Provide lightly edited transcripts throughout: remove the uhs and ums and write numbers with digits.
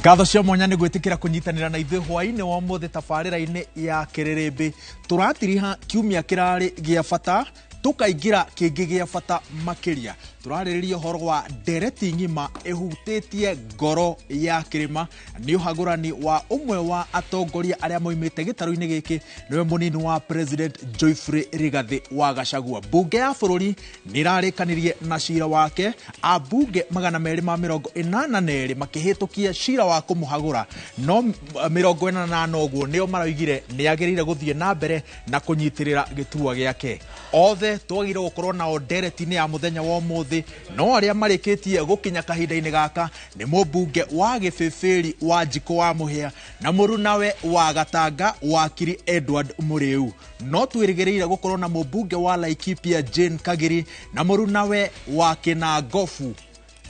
Ngatho cia mwanya nĩ gwĩtĩkĩra kũnyitanĩra na ithuĩ hwaĩ-inĩ wa ũmũthĩ tabarĩra-inĩ ya Kĩrĩrĩmbĩ. Tũratiriha kiumia kĩrarĩ gĩa bata, tũkaingĩra kĩngĩ gĩa bata makĩria. Tũrarĩrĩria ũhoro wa ndereti ng'ima ĩhutĩtie ngoro ya kĩrĩma, nĩ ũhagũrani wa ũmwe wa atongoria arĩa moimĩte gĩtarũ-inĩ gĩkĩ, nĩwe mũnini wa President Geoffrey Rigathĩ wa Gachagua. Mbunge ya bũrũri nĩ ĩrarĩkanirie na cira wake, ambunge 282 makĩhĩtũkia cira wa kũmũhagũra, no 48 ũguo nĩo maroigire nĩ agĩrĩire gũthiĩ na mbere na kũnyitĩrĩra gĩturwa gĩake. Othe twagĩrĩirwo gũkorwo nao ndereti-inĩ ya mũthenya wa ũmũthĩ, no arĩa marĩkĩtie gũkinya kahinda-inĩ gaka nĩ mũmbunge wa Gĩbĩbĩri wa Njikũ wa Mũhĩa na mũrunawe wa Gatanga wakiri Edward Mũrĩu. No twĩrĩgĩrĩire gũkorwo na mũmbunge wa Laikipia Jane Kagiri na mũrunawe wa Kĩnangobu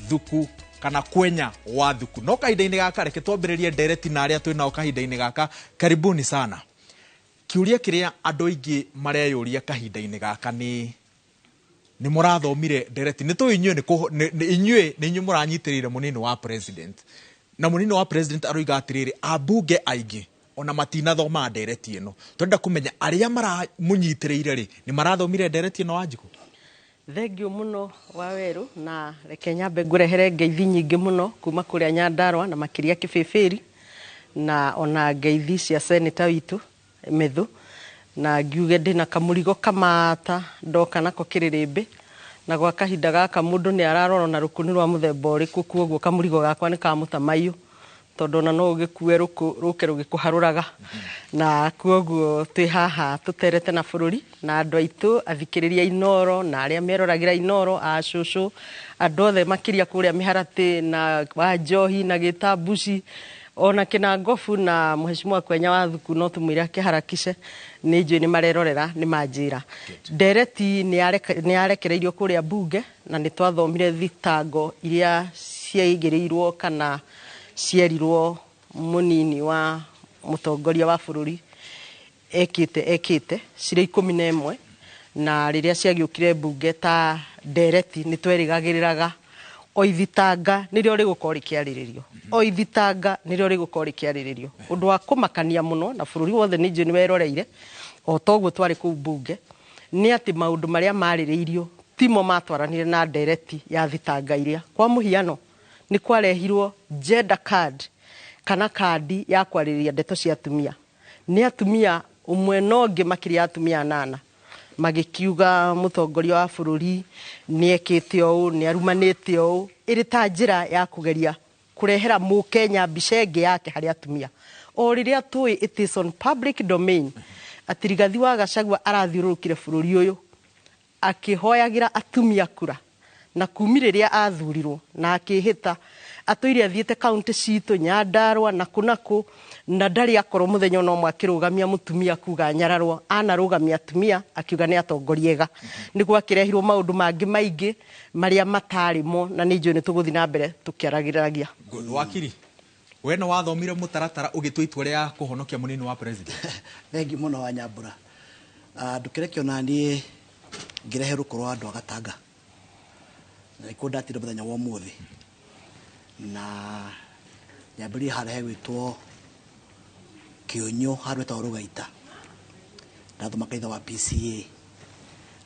Thuku kana Kwenya wa Thuku. No kahinda-inĩ gaka reke twambĩrĩrie ndereti na arĩa twĩ nao kahinda-inĩ gaka. Karibuni sana. Kĩũria kĩrĩa andũ aingĩ mareyũria kahinda-inĩ gaka nĩ nĩ mũrathomire ndereti, nĩ tũĩ inyuĩ inyuĩ nĩ inyuĩ mũranyitĩrĩire mũnini wa president, na mũnini wa president aroiga atĩrĩrĩ, ambunge aingĩ ona matinathoma ndereti ĩno. Tũrenda kũmenya arĩa maramũnyitĩrĩire rĩ, nĩ marathomire ndereti ĩno, Wanjikũ? Thengiũ mũno wa werũ, na reke nyambe ngũrehere ngeithi nyingĩ mũno kuma kũrĩa Nyandarũa na makĩria Kĩbĩbĩri, na ona ngeithi cia seneta witũ Methu, na ngiuge ndĩna kamũrigo kamata ndoka nako Kĩrĩrĩmbĩ, na gwa kahinda gaka mũndũ nĩ ararora na rũkũ nĩ rwa mũthemba ũrĩkũ, kuoguo kamũrigo gakwa nĩ ka mũtamaiyũ, tondũ ona no ũgĩkue rũkũ rũke rũgĩkũharũraga, na kuoguo twĩ haha tũterete na bũrũri na andũ aitũ athikĩrĩria Inoro na arĩa meroragĩra Inoro, a cũcũ, andũ othe makĩria kũrĩa Mĩharatĩ na Wanjohi na Gĩtambuci ona Kĩnangobu na Mheshimiwa Kwenya wa Thuku, no tũmwĩre akĩharakishe, nĩ njũĩ nĩ marerorera, nĩ manjĩra ndereti nĩ yarekereirio kũrĩa mbunge, na nĩ twathomire thitango iria ciaigĩrĩirwo kana cierirwo mũnini wa mũtongoria wa bũrũri ekĩte cirĩ 11, na rĩrĩa ciagĩũkire mbunge ta ndereti nĩ twerĩgagĩrĩraga o ithitanga nĩrĩo rĩgũkorwo rĩkĩarĩrĩrio, o ithitanga nĩrĩo rĩgũkorwo rĩkĩarĩrĩrio. Ũndũ wa kũmakania mũno na bũrũri wothe nĩ njũĩ nĩ weroreire o toguo twarĩ kũu mbunge nĩ atĩ maũndũ marĩa marĩrĩirio timo matwaranire na ndereti ya thitanga iria. Kwa mũhiano, nĩ kwarehirwo gender card kana kandi ya kwarĩrĩria ndeto cia atumia, nĩ atumia ũmwe na ũngĩ makĩria ya atumia 8 magĩkiuga mũtongoria wa bũrũri nĩ ekĩte ũũ, nĩ arumanĩte ũũ, ĩrĩ ta njĩra ya kũgeria kũrehera mũkenya mbica ĩngĩ yake harĩ atumia, o rĩrĩa tũĩ it is on public domain atĩ Rigathi wa Gachagua arathiũrũrũkire bũrũri ũyũ akĩhoyagĩra atumia kura, na kumi rĩrĩa athurirwo na akĩhĩta atũire athiĩte kaunti citũ Nyandarũa na kũ na kũ, na ndarĩ akorwo mũthenya ona ũmwe akĩrũgamia mũtumia kuga nyararwo, anarũgamia atumia akiuga nĩ atongoria ega. Nĩ gwakĩrehirwo maũndũ mangĩ maingĩ marĩa matarĩ mo, na nĩ njũĩ nĩ tũgũthiĩ na mbere tũkĩaragĩragia. Good. Wakiri, we nĩ wathomire mũtaratara ũgĩtua itua rĩa kũhonokia mũnini wa president? Thengiũ mũno wa Nyambura. Ndũkĩreke ona niĩ ngĩrehe rũkũ rwa andũ a Gatanga, na nĩkuo ndatinda mũthenya wa ũmũthĩ, na nyambĩrĩrie harĩa hegwĩtwo Kĩũnyũ, handũ hetagwo Rũgaita, ndathoma kanitha wa PCA,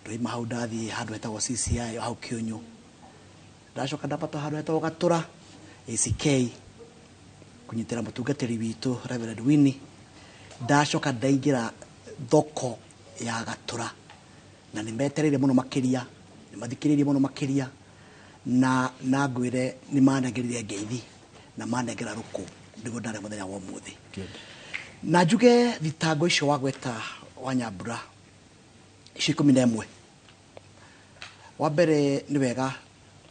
ndoima hau ndathiĩ handũ hetagwo CCI hau Kĩũnyũ, ndacoka ndambata handũ hetagwo Gatũra ACK kũnyitĩra mũtungatĩri witũ Reverend Winnie, ndacoka ndaingĩra thoko ya Gatũra, na nĩ metereire mũno makĩria, nĩ mathikĩrĩirie mũno makĩria, na ngwĩre nĩ manengerire ngeithi na manengera rũkũ nĩguo ndarĩ mũthenya wa ũmũthĩ. Na njuge thitango icio wagweta wa Nyambura icio 11, wa mbere nĩ wega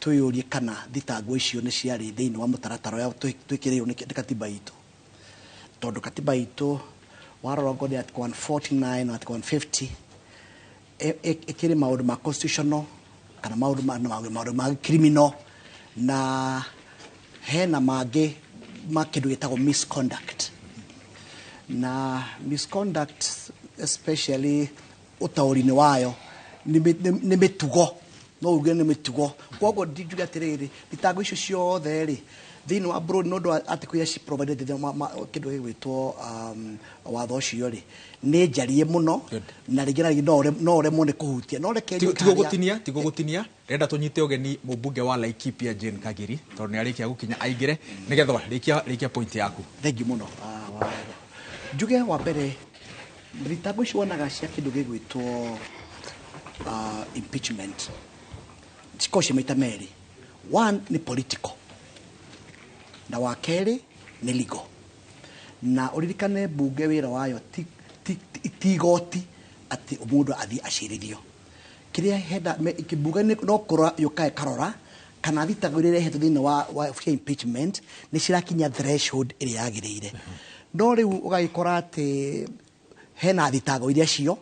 twĩyũrie kana thitango icio nĩ ciarĩ thĩinĩ wa mũtaratara ũrĩa twĩkĩrĩirwo nĩ katiba itũ, tondũ katiba itũ warora okorwo nĩ article 149 na article 150 ĩkĩrĩ maũndũ ma constitutional kana maũndũ ma criminal, na hena mangĩ ma kĩndũ gĩtagwo misconduct, na misconduct especially ũtaũri-inĩ wayo nĩ mĩtugo, no uge nĩ mĩtugo. Koguo ndingiuga atĩrĩrĩ, thitango icio ciothe rĩ Thĩinĩ wa bũrũri nĩ ũndũ wa article iria ci provided thĩinĩ wa kĩndũ gĩgwĩtwo watho ũcio rĩ, nĩ njarie mũno na rĩngĩ na rĩngĩ no ũremwo nĩ kũhutia. No reke tigo gũtinia, tigo gũtinia. Renda tũnyite ũgeni mũmbunge wa Laikipia Jane Kagiri, tondũ nĩ arĩkia gũkinya aingĩre nĩgetha rĩkia point yaku. Thank you mũno. Njuge wa mbere, thitango ici wonaga cia kĩndũ gĩgwĩtwo impeachment cikoragwo ciĩ maita merĩ. One nĩ political na wa kerĩ nĩ legal. Na ũririkane mbunge wĩra wayo ti igoti atĩ mũndũ athiĩ acirithio. Kĩrĩa henda mbunge no kũrora yũkaga ĩkarora kana thitango iria irehetwo thĩinĩ wa cia impeachment nĩ cirakinya threshold ĩrĩa yagĩrĩire. No rĩu ũgagĩkora atĩ hena thitango iria cio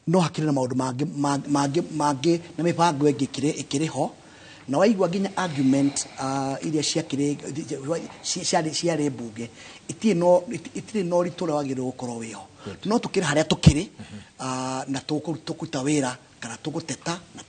no hakĩrĩ na maũndũ mangĩ na mĩbango ĩngĩ ĩkĩrĩ ho. Na waigua nginya argument iria ciarĩ mbunge itirĩ na ũritũ ũrĩa wagĩrĩirwo gũkorwo wĩho. No tũkĩrĩ harĩa tũkĩrĩ na tũkũruta wĩra kana tũgũteta na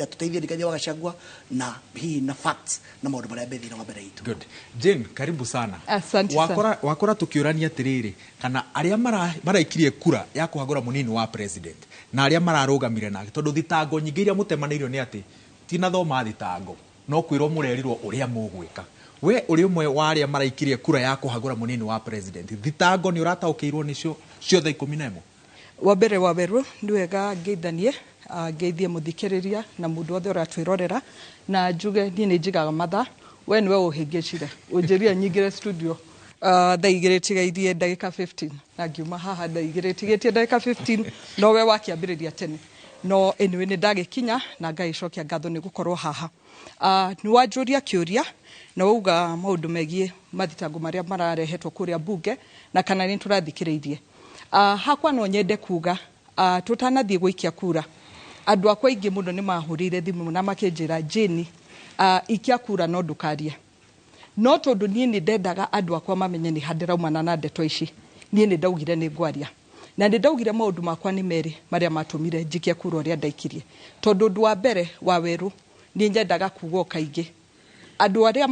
tũteithie Rigathi wa Gachagua na hihi na facts na maũndũ marĩa me thĩinĩ wa mbere itũ. Good. Jane, karibu sana. Asante sana. Wakora tukiũrania atĩrĩrĩ, kana arĩa maraikirie kura ya kũhagũra mũnini wa president na arĩa mararũgamire nake, tondũ thitango nyingĩ iria mũtemanĩirio nĩ atĩ tinathoma thitango no kwĩrwo mũrerirwo ũrĩa mũgwĩka. We ũrĩ ũmwe wa arĩa maraikirie kura ya kũhagũra mũnini wa president, thitango nĩ ũrataũkĩirwo nĩcio ciothe 11? Wa mbere wa werũ nĩ wega ngeithanie, ngeithie mũthikĩrĩria na mũndũ wothe ũratwĩrorera, na njuge niĩ nĩ njigaga mathaa, we nĩwe ũhĩngĩcire ũnjĩrire nyingĩre studio thaa igĩrĩ tigairie ndagĩka 15 na ngiuma haha thaa igĩrĩ tigĩtie ndagĩka 15, no we wakĩambĩrĩria tene. No anyway nĩ ndagĩkinya na ngagĩcokia ngatho nĩ gũkorwo haha. Nĩ wanjũria kĩũria na wauga maũndũ megiĩ mathitango marĩa mararehetwo kũrĩa mbunge na kana nĩ tũrathikĩrĩirie. Hakwa no nyende kuga tũtanathiĩ gũikia kura, andũ akwa aingĩ mũno nĩ mahũrĩire thimũ na makĩnjĩra Jane, ikia kura no ndũkarie. No tondũ niĩ nĩ ndendaga andũ akwa mamenye nĩ ha ndĩraumana na ndeto ici, niĩ nĩ ndaugire nĩ ngwaria. Na nĩ ndaugire maũndũ makwa nĩ merĩ marĩa matũmire njikie kura ũrĩa ndaikirie. Tondũ ũndũ wa mbere wa werũ nĩ nyendaga kuga o kaingĩ, andũ arĩa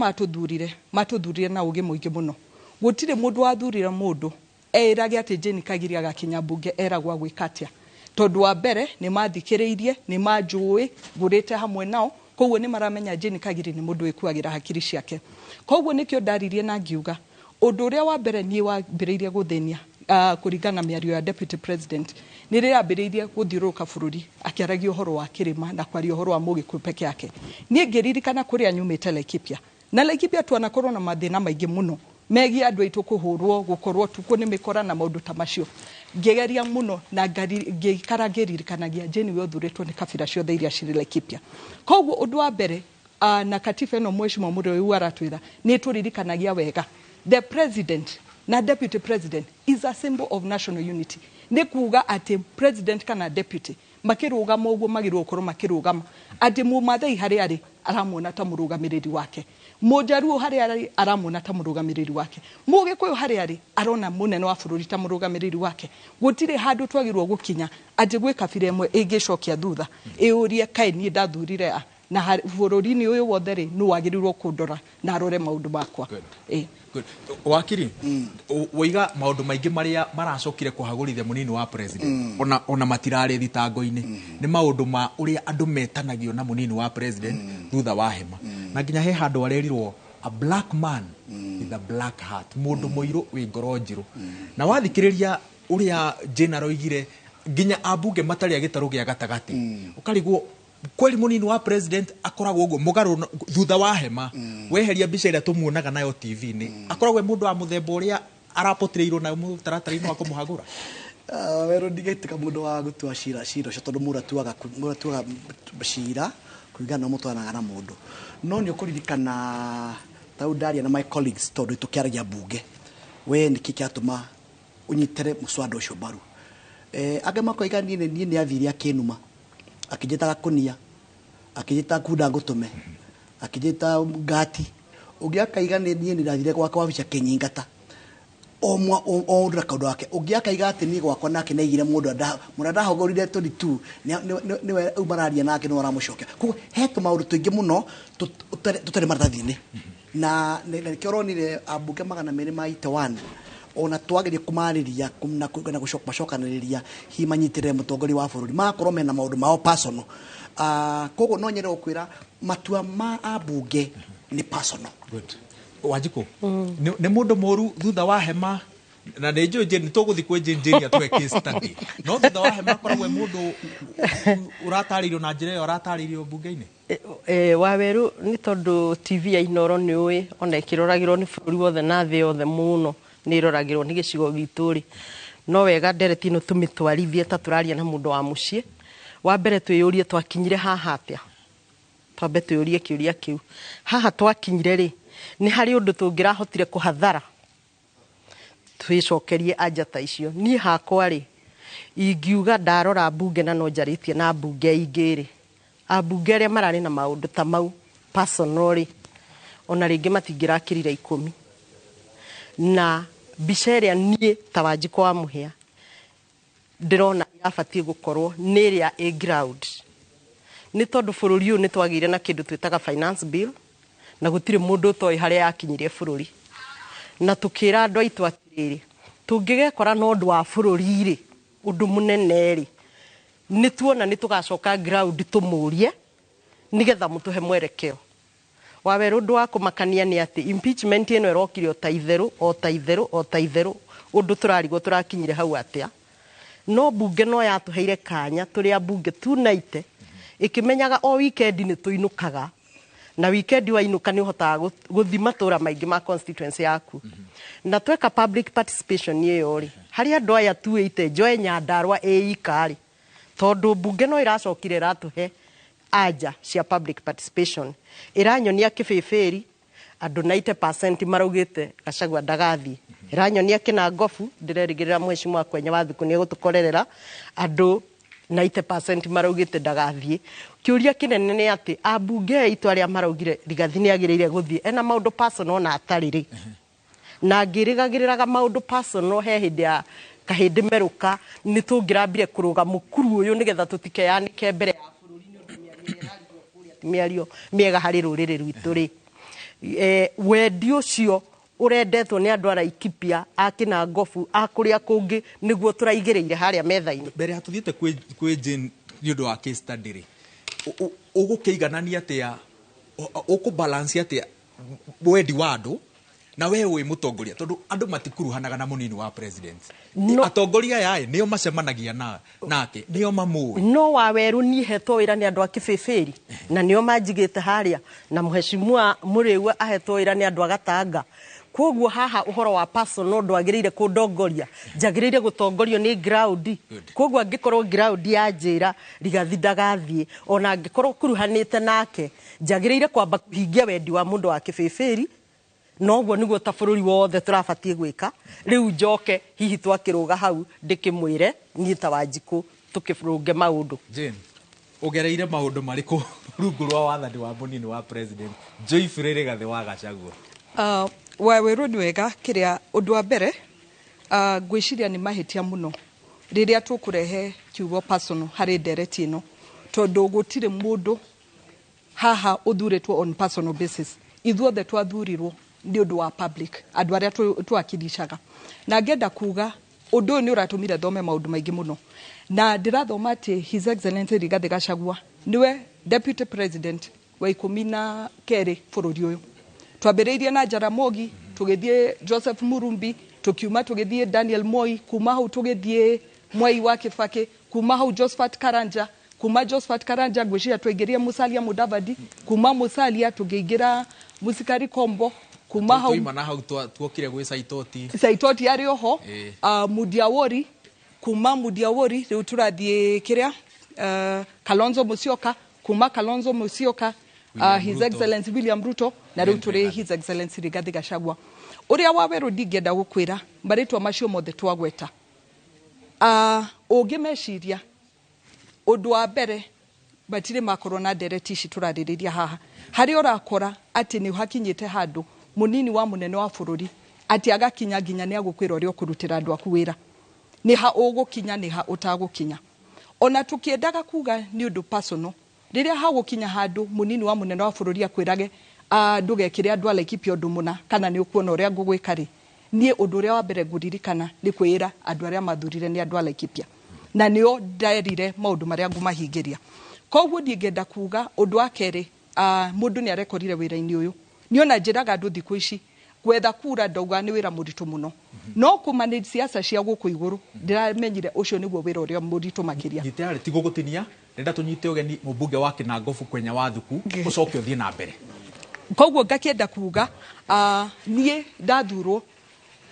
matũthurire na ũgĩ mũingĩ mũno. Gũtirĩ mũndũ wathurire mũndũ eĩrage atĩ Jane Kagiri agakinya mbunge eragwo agwĩka atĩa. Tondũ wa mbere nĩ mathikĩrĩirie, nĩ manjũĩ, ngũrĩte hamwe nao, koguo nĩ maramenya Jane Kagiri nĩ mũndũ wĩkuagĩra hakiri ciake. Koguo nĩkĩo ndaririe na ngiuga ũndũ ũrĩa wa mbere niĩ wambĩrĩirie gũthĩnia kũringana na mĩario ya deputy president nĩ rĩrĩa ambĩrĩirie gũthiũrũrũka bũrũri akĩaragia ũhoro wa kĩrĩma na kwaria ũhoro wa Mũgĩkũyũ peke yake. Niĩ ngĩririkana kũrĩa nyumĩte Laikipia, na Laikipia twanakorwo na mathĩna maingĩ mũno megiĩ andũ aitũ kũhũrwo, gũkorwo tukũ nĩ mĩkora na maũndũ ta macio. Ngĩgeria mũno na ngĩikara ngĩririkanagia Jane we ũthurĩtwo nĩ kabira ciothe iria cirĩ Laikipia. Koguo ũndũ wa mbere na katiba ĩno mheshimiwa Mũrĩu aratwĩra nĩ tũririkanagia wega, the president na deputy president is a symbol of national unity. Nĩ kuga atĩ president kana deputy makĩrũgama ũguo magĩrĩirwo gũkorwo makĩrũgama, atĩ Mũmathai harĩa arĩ aramuona ta mũrũgamĩrĩri wake, Mũjaruo harĩa arĩ aramuona ta mũrũgamĩrĩri wake, Mũgĩkũyũ harĩa arĩ arona mũnene wa bũrũri ta mũrũgamĩrĩri wake. Gũtirĩ handũ twagĩrĩirwo gũkinya atĩ gwĩ kabira ĩmwe ĩngĩcokia thutha ĩũrie kaĩ niĩ ndathurire a, na bũrũri-inĩ ũyũ wothe rĩ nũ wagĩrĩirwo kũndora na arore maũndũ makwa. Good. Wakiri, waiga maũndũ maingĩ marĩa maracokire kũhagũrithia mũnini wa president ona matirarĩ thitango-inĩ, nĩ maũndũ ma ũrĩa andũ metanagio na mũnini wa president thutha wa hema. Na nginya he handũ arerirwo a black man with a black heart, mũndũ mũirũ wĩ ngoro njirũ. Na wathikĩrĩria ũrĩa Jane aroigire, nginya ambunge matarĩ a gĩtarũ gĩa gatagatĩ, ũkarigwo kweli mũnini wa president akoragwo ũguo mũgarũ thutha wa hema, weheria mbica ĩrĩa tũmuonaga nayo TV-inĩ, akoragwo e mũndũ wa mũthemba ũrĩa arapotireirwo nayo mũtaratara-inĩ wa kũmũhagũra. Werũ ndingĩtuĩka mũndũ wa gũtua cira ũcio tondũ mũndũ atuaga cira kũringana na mũtwaranaga na mũndũ. No nĩ ũkũririkana ta rĩu ndaria na my colleagues tondũ tũkĩaragia mbunge, we nĩkĩ kĩatũma ũnyitĩre mũswada ũcio mbaru? Angĩ makoiga niĩ nĩ athire akĩnuma, akĩnjĩta gakũnia, akĩnjĩta kunda ngũtũme, akĩnjĩta ngati, ũngĩ akaiga niĩ nĩ ndathire gwake wabici akĩnyingata. O ũndũ na kaũndũ gake. Ũngĩ akaiga atĩ niĩ gwakwa nake nĩaigire mũndũ mũndũ ndahogorire 22, nĩwe rĩu mararia nake nĩwe ũramũcokia. Koguo he tũmaũndũ tũingĩ mũno tũtarĩ maratathi-inĩ. Na nĩkĩo ũronire ambunge 200 ma 81 ona twageria kũmarĩria na gũcokanĩrĩria hihi manyitĩrĩre mũtongoria wa bũrũri, magakorwo mena maũndũ mao personal. Koguo no nyende gũkwĩra matua ma ambunge nĩ personal. Good. Wanjikũ, nĩ mũndũ mũru thutha wa hema, na nĩ njũĩ nĩ tũgũthiĩ kwĩ Jane atũhe case study, no thutha wa hema akoragwo e mũndũ ũratarĩirio na njĩra ĩyo aratarĩirio mbunge-inĩ. Waweru nĩ tondũ TV ya Inooro nĩ ũĩ ona ĩkĩroragĩrwo nĩ bũrũri wothe na thĩ yothe mũno, nĩ ĩroragĩrwo nĩ gĩcigo gitũ rĩ, no wega ndereti ĩno tũmĩtwarithie ta tũraria na mũndũ wa mũciĩ. Wa mbere twĩyũrie twakinyire haha atĩa, twambe twĩyũrie kĩũria kĩu. Haha twakinyire rĩ, nĩ harĩ ũndũ tũngĩrahotire kũhathara twĩcokerie anja ta icio. Niĩ hakwa rĩ, ingiuga ndarora mbunge na no njarĩtie na mbunge ingĩ rĩ, ambunge arĩa mararĩ na maũndũ ta mau personal rĩ, ona rĩngĩ matingĩrakĩrire 10. Na mbica ĩrĩa niĩ ta Wanjikũ wa Mũhĩa ndĩrona ĩrabatiĩ gũkorwo nĩ ĩrĩa ĩ ground, nĩ tondũ bũrũri ũyũ nĩ twagĩire na kĩndũ twĩtaga finance bill, na gũtirĩ mũndũ ũtoĩ harĩa yakinyirie bũrũri. Na tũkĩra andũ aitũ atĩrĩrĩ, tũngĩgekora na ũndũ wa bũrũri rĩ, ũndũ mũnene rĩ, nĩ tuona nĩ tũgacoka ground tũmũrie nĩgetha mũtũhe mwerekeo. Wawerũ ũndũ wa kũmakania nĩ atĩ impeachment ĩno ĩrokire o ta itherũ, o ta itherũ, o ta itherũ, ũndũ tũrarigwo tũrakinyire hau atĩa. No mbunge no yatũheire kanya tũrĩ ambunge tunaite, ĩkĩmenyaga o weekend nĩ tũinũkaga, na weekend wainũka nĩ ũhotaga gũthiĩ matũra maingĩ ma constituency yaku. Na tweka public participation ĩyo rĩ, harĩ andũ aya tuĩte njoe Nyandarua ĩ ika rĩ, tondũ mbunge no ĩracokire ĩratũhe anja cia public participation, ĩranyonia kĩbĩbĩri andũ 90% maraugĩte Gachagua ndagathiĩ, ĩranyonia Kĩnangobu, ndĩrerĩgĩrĩra mheshimiwa Kwenya wa Thuku nĩegũtũkorerera, andũ 90% maraugĩte ndagathiĩ. Kĩũria kĩnene nĩ atĩ ambunge aitũ arĩa maraugire Rigathi nĩagĩrĩire gũthiĩ ena maũndũ personal na atarĩ rĩ, na ngĩrĩgagĩrĩraga maũndũ personal he hĩndĩ ya kahĩndĩ merũka, nĩ tũngĩrambire kũrũga mũkuru ũyũ nĩgetha tũtikeyanĩke mbere ya bũrũri nĩ ũndũ mĩario ĩrĩa ĩrarigwo kũrĩa ti mĩario mĩega harĩ rũrĩrĩ rwitũ rĩ. Wendi ũcio ũrendetwo nĩ andũ a Laikipia, a Kĩnangobu, a kũrĩa kũngĩ, nĩguo tũraigĩrĩire harĩa metha-inĩ. Mbere ya tũthiĩte kwĩ Jane nĩ ũndũ wa case study rĩ, ũgũkĩiganania atĩa, ũkũbalance atĩa wendi wa andũ na we wĩ mũtongoria, tondũ andũ matikuruhanaga na mũnini wa president. No. Atongoria aya nĩo macemanagia nake, nĩo mamũĩ. No Wawerũ niĩ hetwo wĩra nĩ andũ a Kĩbĩbĩri, na nĩo manjigĩte harĩa, na mheshimiwa Mũrĩu ahetwo wĩra nĩ andũ a Gatanga. Koguo haha ũhoro wa personal ndwagĩrĩire kũndongoria, njagĩrĩire gũtongorio nĩ ground. Koguo angĩkorwo ground yanjĩra Rigathi ndagathiĩ, ona angĩkorwo kuruhanĩte nake, njagĩrĩire kwamba kũhingia wendi wa mũndũ wa Kĩbĩbĩri. Noguo nĩguo ta bũrũri wothe tũrabatiĩ gwĩka. Rĩu njoke hihi twakĩrũga hau ndĩkĩmwĩre niĩ ta Wanjikũ tũkĩrũnge maũndũ. Jane, ũgereire maũndũ marĩkũ rungu rwa wathani wa mũnini wa president Joyfrey Rigathi wa Gachagua? Wawerũ nĩ wega kĩrĩa ũndũ wa mbere, ngwĩciria nĩ mahĩtia mũno rĩrĩa tũkũrehe kiugo personal harĩ ndereti ĩno, tondũ gũtirĩ mũndũ haha ũthurĩtwo on personal basis. Ithuothe twathurirwo nĩ ũndũ wa public, andũ arĩa twakirishaga. Na ngenda kuga ũndũ ũyũ nĩ ũratũmire thome maũndũ maingĩ mũno, na ndĩrathoma atĩ His Excellency Rigathi Gachagua nĩwe deputy president wa 12 bũrũri ũyũ. Twambĩrĩirie na Jaramogi, tũgĩthiĩ Joseph Murumbi, tũkiuma tũgĩthiĩ Daniel Moi, kuma hau tũgĩthiĩ Mwai wa Kibaki, kuma hau Josephat Karanja, kuma Josephat Karanja ngwĩciria twaingĩrie Musalia Mudavadi, kuma Musalia tũkĩingĩra Musikari Kombo, kuma hau Twaima na hau tuokire gwĩ Saitoti. Saitoti arĩ oho, Mudiawori, kuma Mudiawori rĩu tũrathiĩ kĩrĩa, Kalonzo Musyoka, kuma Kalonzo Musyoka, William His Ruto. Excellency William Ruto, na rĩu tũrĩ His Excellency Rigathi Gachagua. Ũrĩa wa werũ ndingĩenda gũkwĩra marĩtwa macio mothe twagweta, ũngĩmeciria ũndũ wa mbere matirĩ makorwo na ndereti ici tũrarĩrĩria haha, harĩa ũrakora atĩ nĩ hakinyĩte handũ mũnini wa mũnene wa bũrũri atĩ agakinya nginya nĩ agũkwĩra ũrĩa ũkũrutĩra andũ aku wĩra, nĩ ha ũgũkinya nĩ ha ũtagũkinya. Ona tũkĩendaga kuga nĩ ũndũ personal, rĩrĩa hagũkinya handũ mũnini wa mũnene wa bũrũri akwĩrage Ndũgekĩre andũ a Laikipia ũndũ mũna kana nĩ ũkuona ũrĩa ngũgwĩka rĩ, niĩ ũndũ ũrĩa wa mbere ngũririkana nĩ kwĩra andũ arĩa mathurire nĩ andũ a Laikipia, na nĩo nderire maũndũ marĩa ngũmahingĩria. Koguo niĩ ngenda kuga ũndũ wa kerĩ, mũndũ nĩ arekorire wĩra-inĩ ũyũ. Niĩ ona njĩraga andũ thikũ ici, gwetha kura ndauga nĩ wĩra mũritũ mũno, no kũ manage siasa cia gũkũ igũrũ ndĩramenyire ũcio nĩguo wĩra ũrĩa mũritũ makĩria. Nyite ti gũgũtinia, ndĩrenda tũnyite ũgeni mũmbunge wa Kinangofu Kwenya Wathuku, ũcoke ũthiĩ na mbere. Koguo ngakĩenda kuga niĩ ndathurwo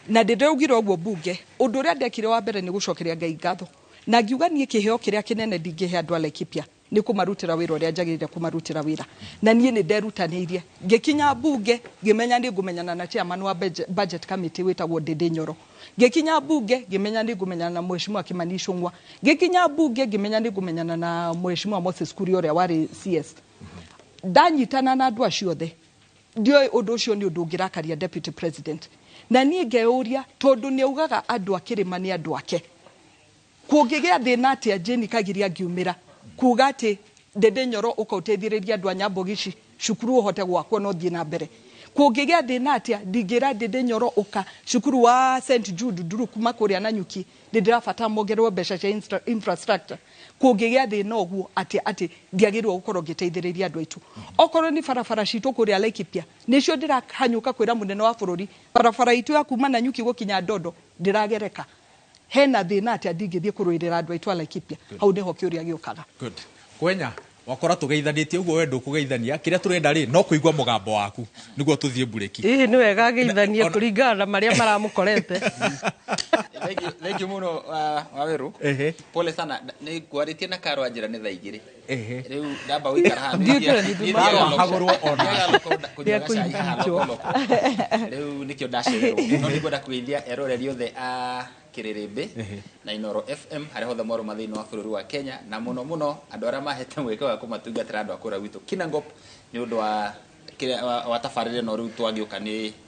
na ndĩraugire ũguo mbunge, ũndũ ũrĩa ndekire wa mbere nĩ gũcokeria Ngai ngatho, na ngiuga niĩ kĩheo kĩrĩa kĩnene ndingĩhe andũ a Laikipia nĩ kũmarutĩra wĩra ũrĩa njagĩrĩire kũmarutĩra wĩra. Na niĩ nĩ nderutanĩirie, ngĩkinya mbunge ngĩmenya nĩ ngũmenyana na chairman wa budget committee wĩtagwo Ndindi Nyoro, ngĩkinya mbunge ngĩmenya nĩ ngũmenyana na mheshimiwa Kimani Ichung'wa, ngĩkinya mbunge ngĩmenya nĩ ngũmenyana na mheshimiwa Moses Kuria ũrĩa warĩ CS. Ndanyitana na andũ acio othe, ndiũĩ ũndũ ũcio nĩ ũndũ ũngĩrakaria deputy president. Na niĩ ngeyũria, tondũ nĩ augaga andũ a kĩrĩma nĩ andũ ake, kũngĩgĩa thĩna atĩa Jane Kagiri angiumĩra kuga atĩ Ndindi Nyoro ũka ũteithĩrĩrie andũ a Nyambogici cukuru ũhote gwakwo na ũthiĩ na mbere. Kũngĩgĩa thĩna atĩa ndingĩra Ndindi Nyoro ũka cukuru wa St Jude Nduru kuma kũrĩa Nanyuki ndĩrabatara mongererwo mbeca cia infrastructure. Kũngĩgĩa thĩna ũguo atĩa atĩ ndiagĩrĩirwo gũkorwo ngĩteithĩrĩria andũ aitũ. Okorwo nĩ barabara citũ kũrĩa Laikipia, nĩcio ndĩrahanyũka kwĩra mũnene wa bũrũri barabara itũ ya kuma Nanyuki gũkinya Ndondo ndĩragereka. Hena thĩna atĩa ndingĩthiĩ kũrũĩrĩra andũ aitũ a Laikipia? Hau nĩho kĩũria gĩũkaga. Good. Kwenya, wakora tũgeithanĩtie ũguo we ndũkũgeithania, kĩrĩa tũrenda rĩ no kũigua mũgambo waku nĩguo tũthiĩ mburĩki. Hihi nĩ wega ageithanie kũringana na marĩa maramũkorete. Thank you mũno, Waweru. Pole sana, nĩ ngwarĩtie na Karo anjĩra nĩ thaa 2. Rĩu ndamba gũikara haha. Hagũrwo ona. Kũnyua gacai haha lokoloko. Rĩu nĩkĩo ndacererwo. No nĩngwenda kũgeithia eroreri othe a Kĩrĩrĩmbĩ na Inooro FM harĩa hothe mwarũma thĩinĩ wa bũrũri wa Kenya, na mũno mũno andũ arĩa mahete mweke wa kũmatungatĩra andũ a kũrĩa gwitũ Kinangop nĩ ũndũ wa wa tabarĩra ĩno rĩu twagĩũka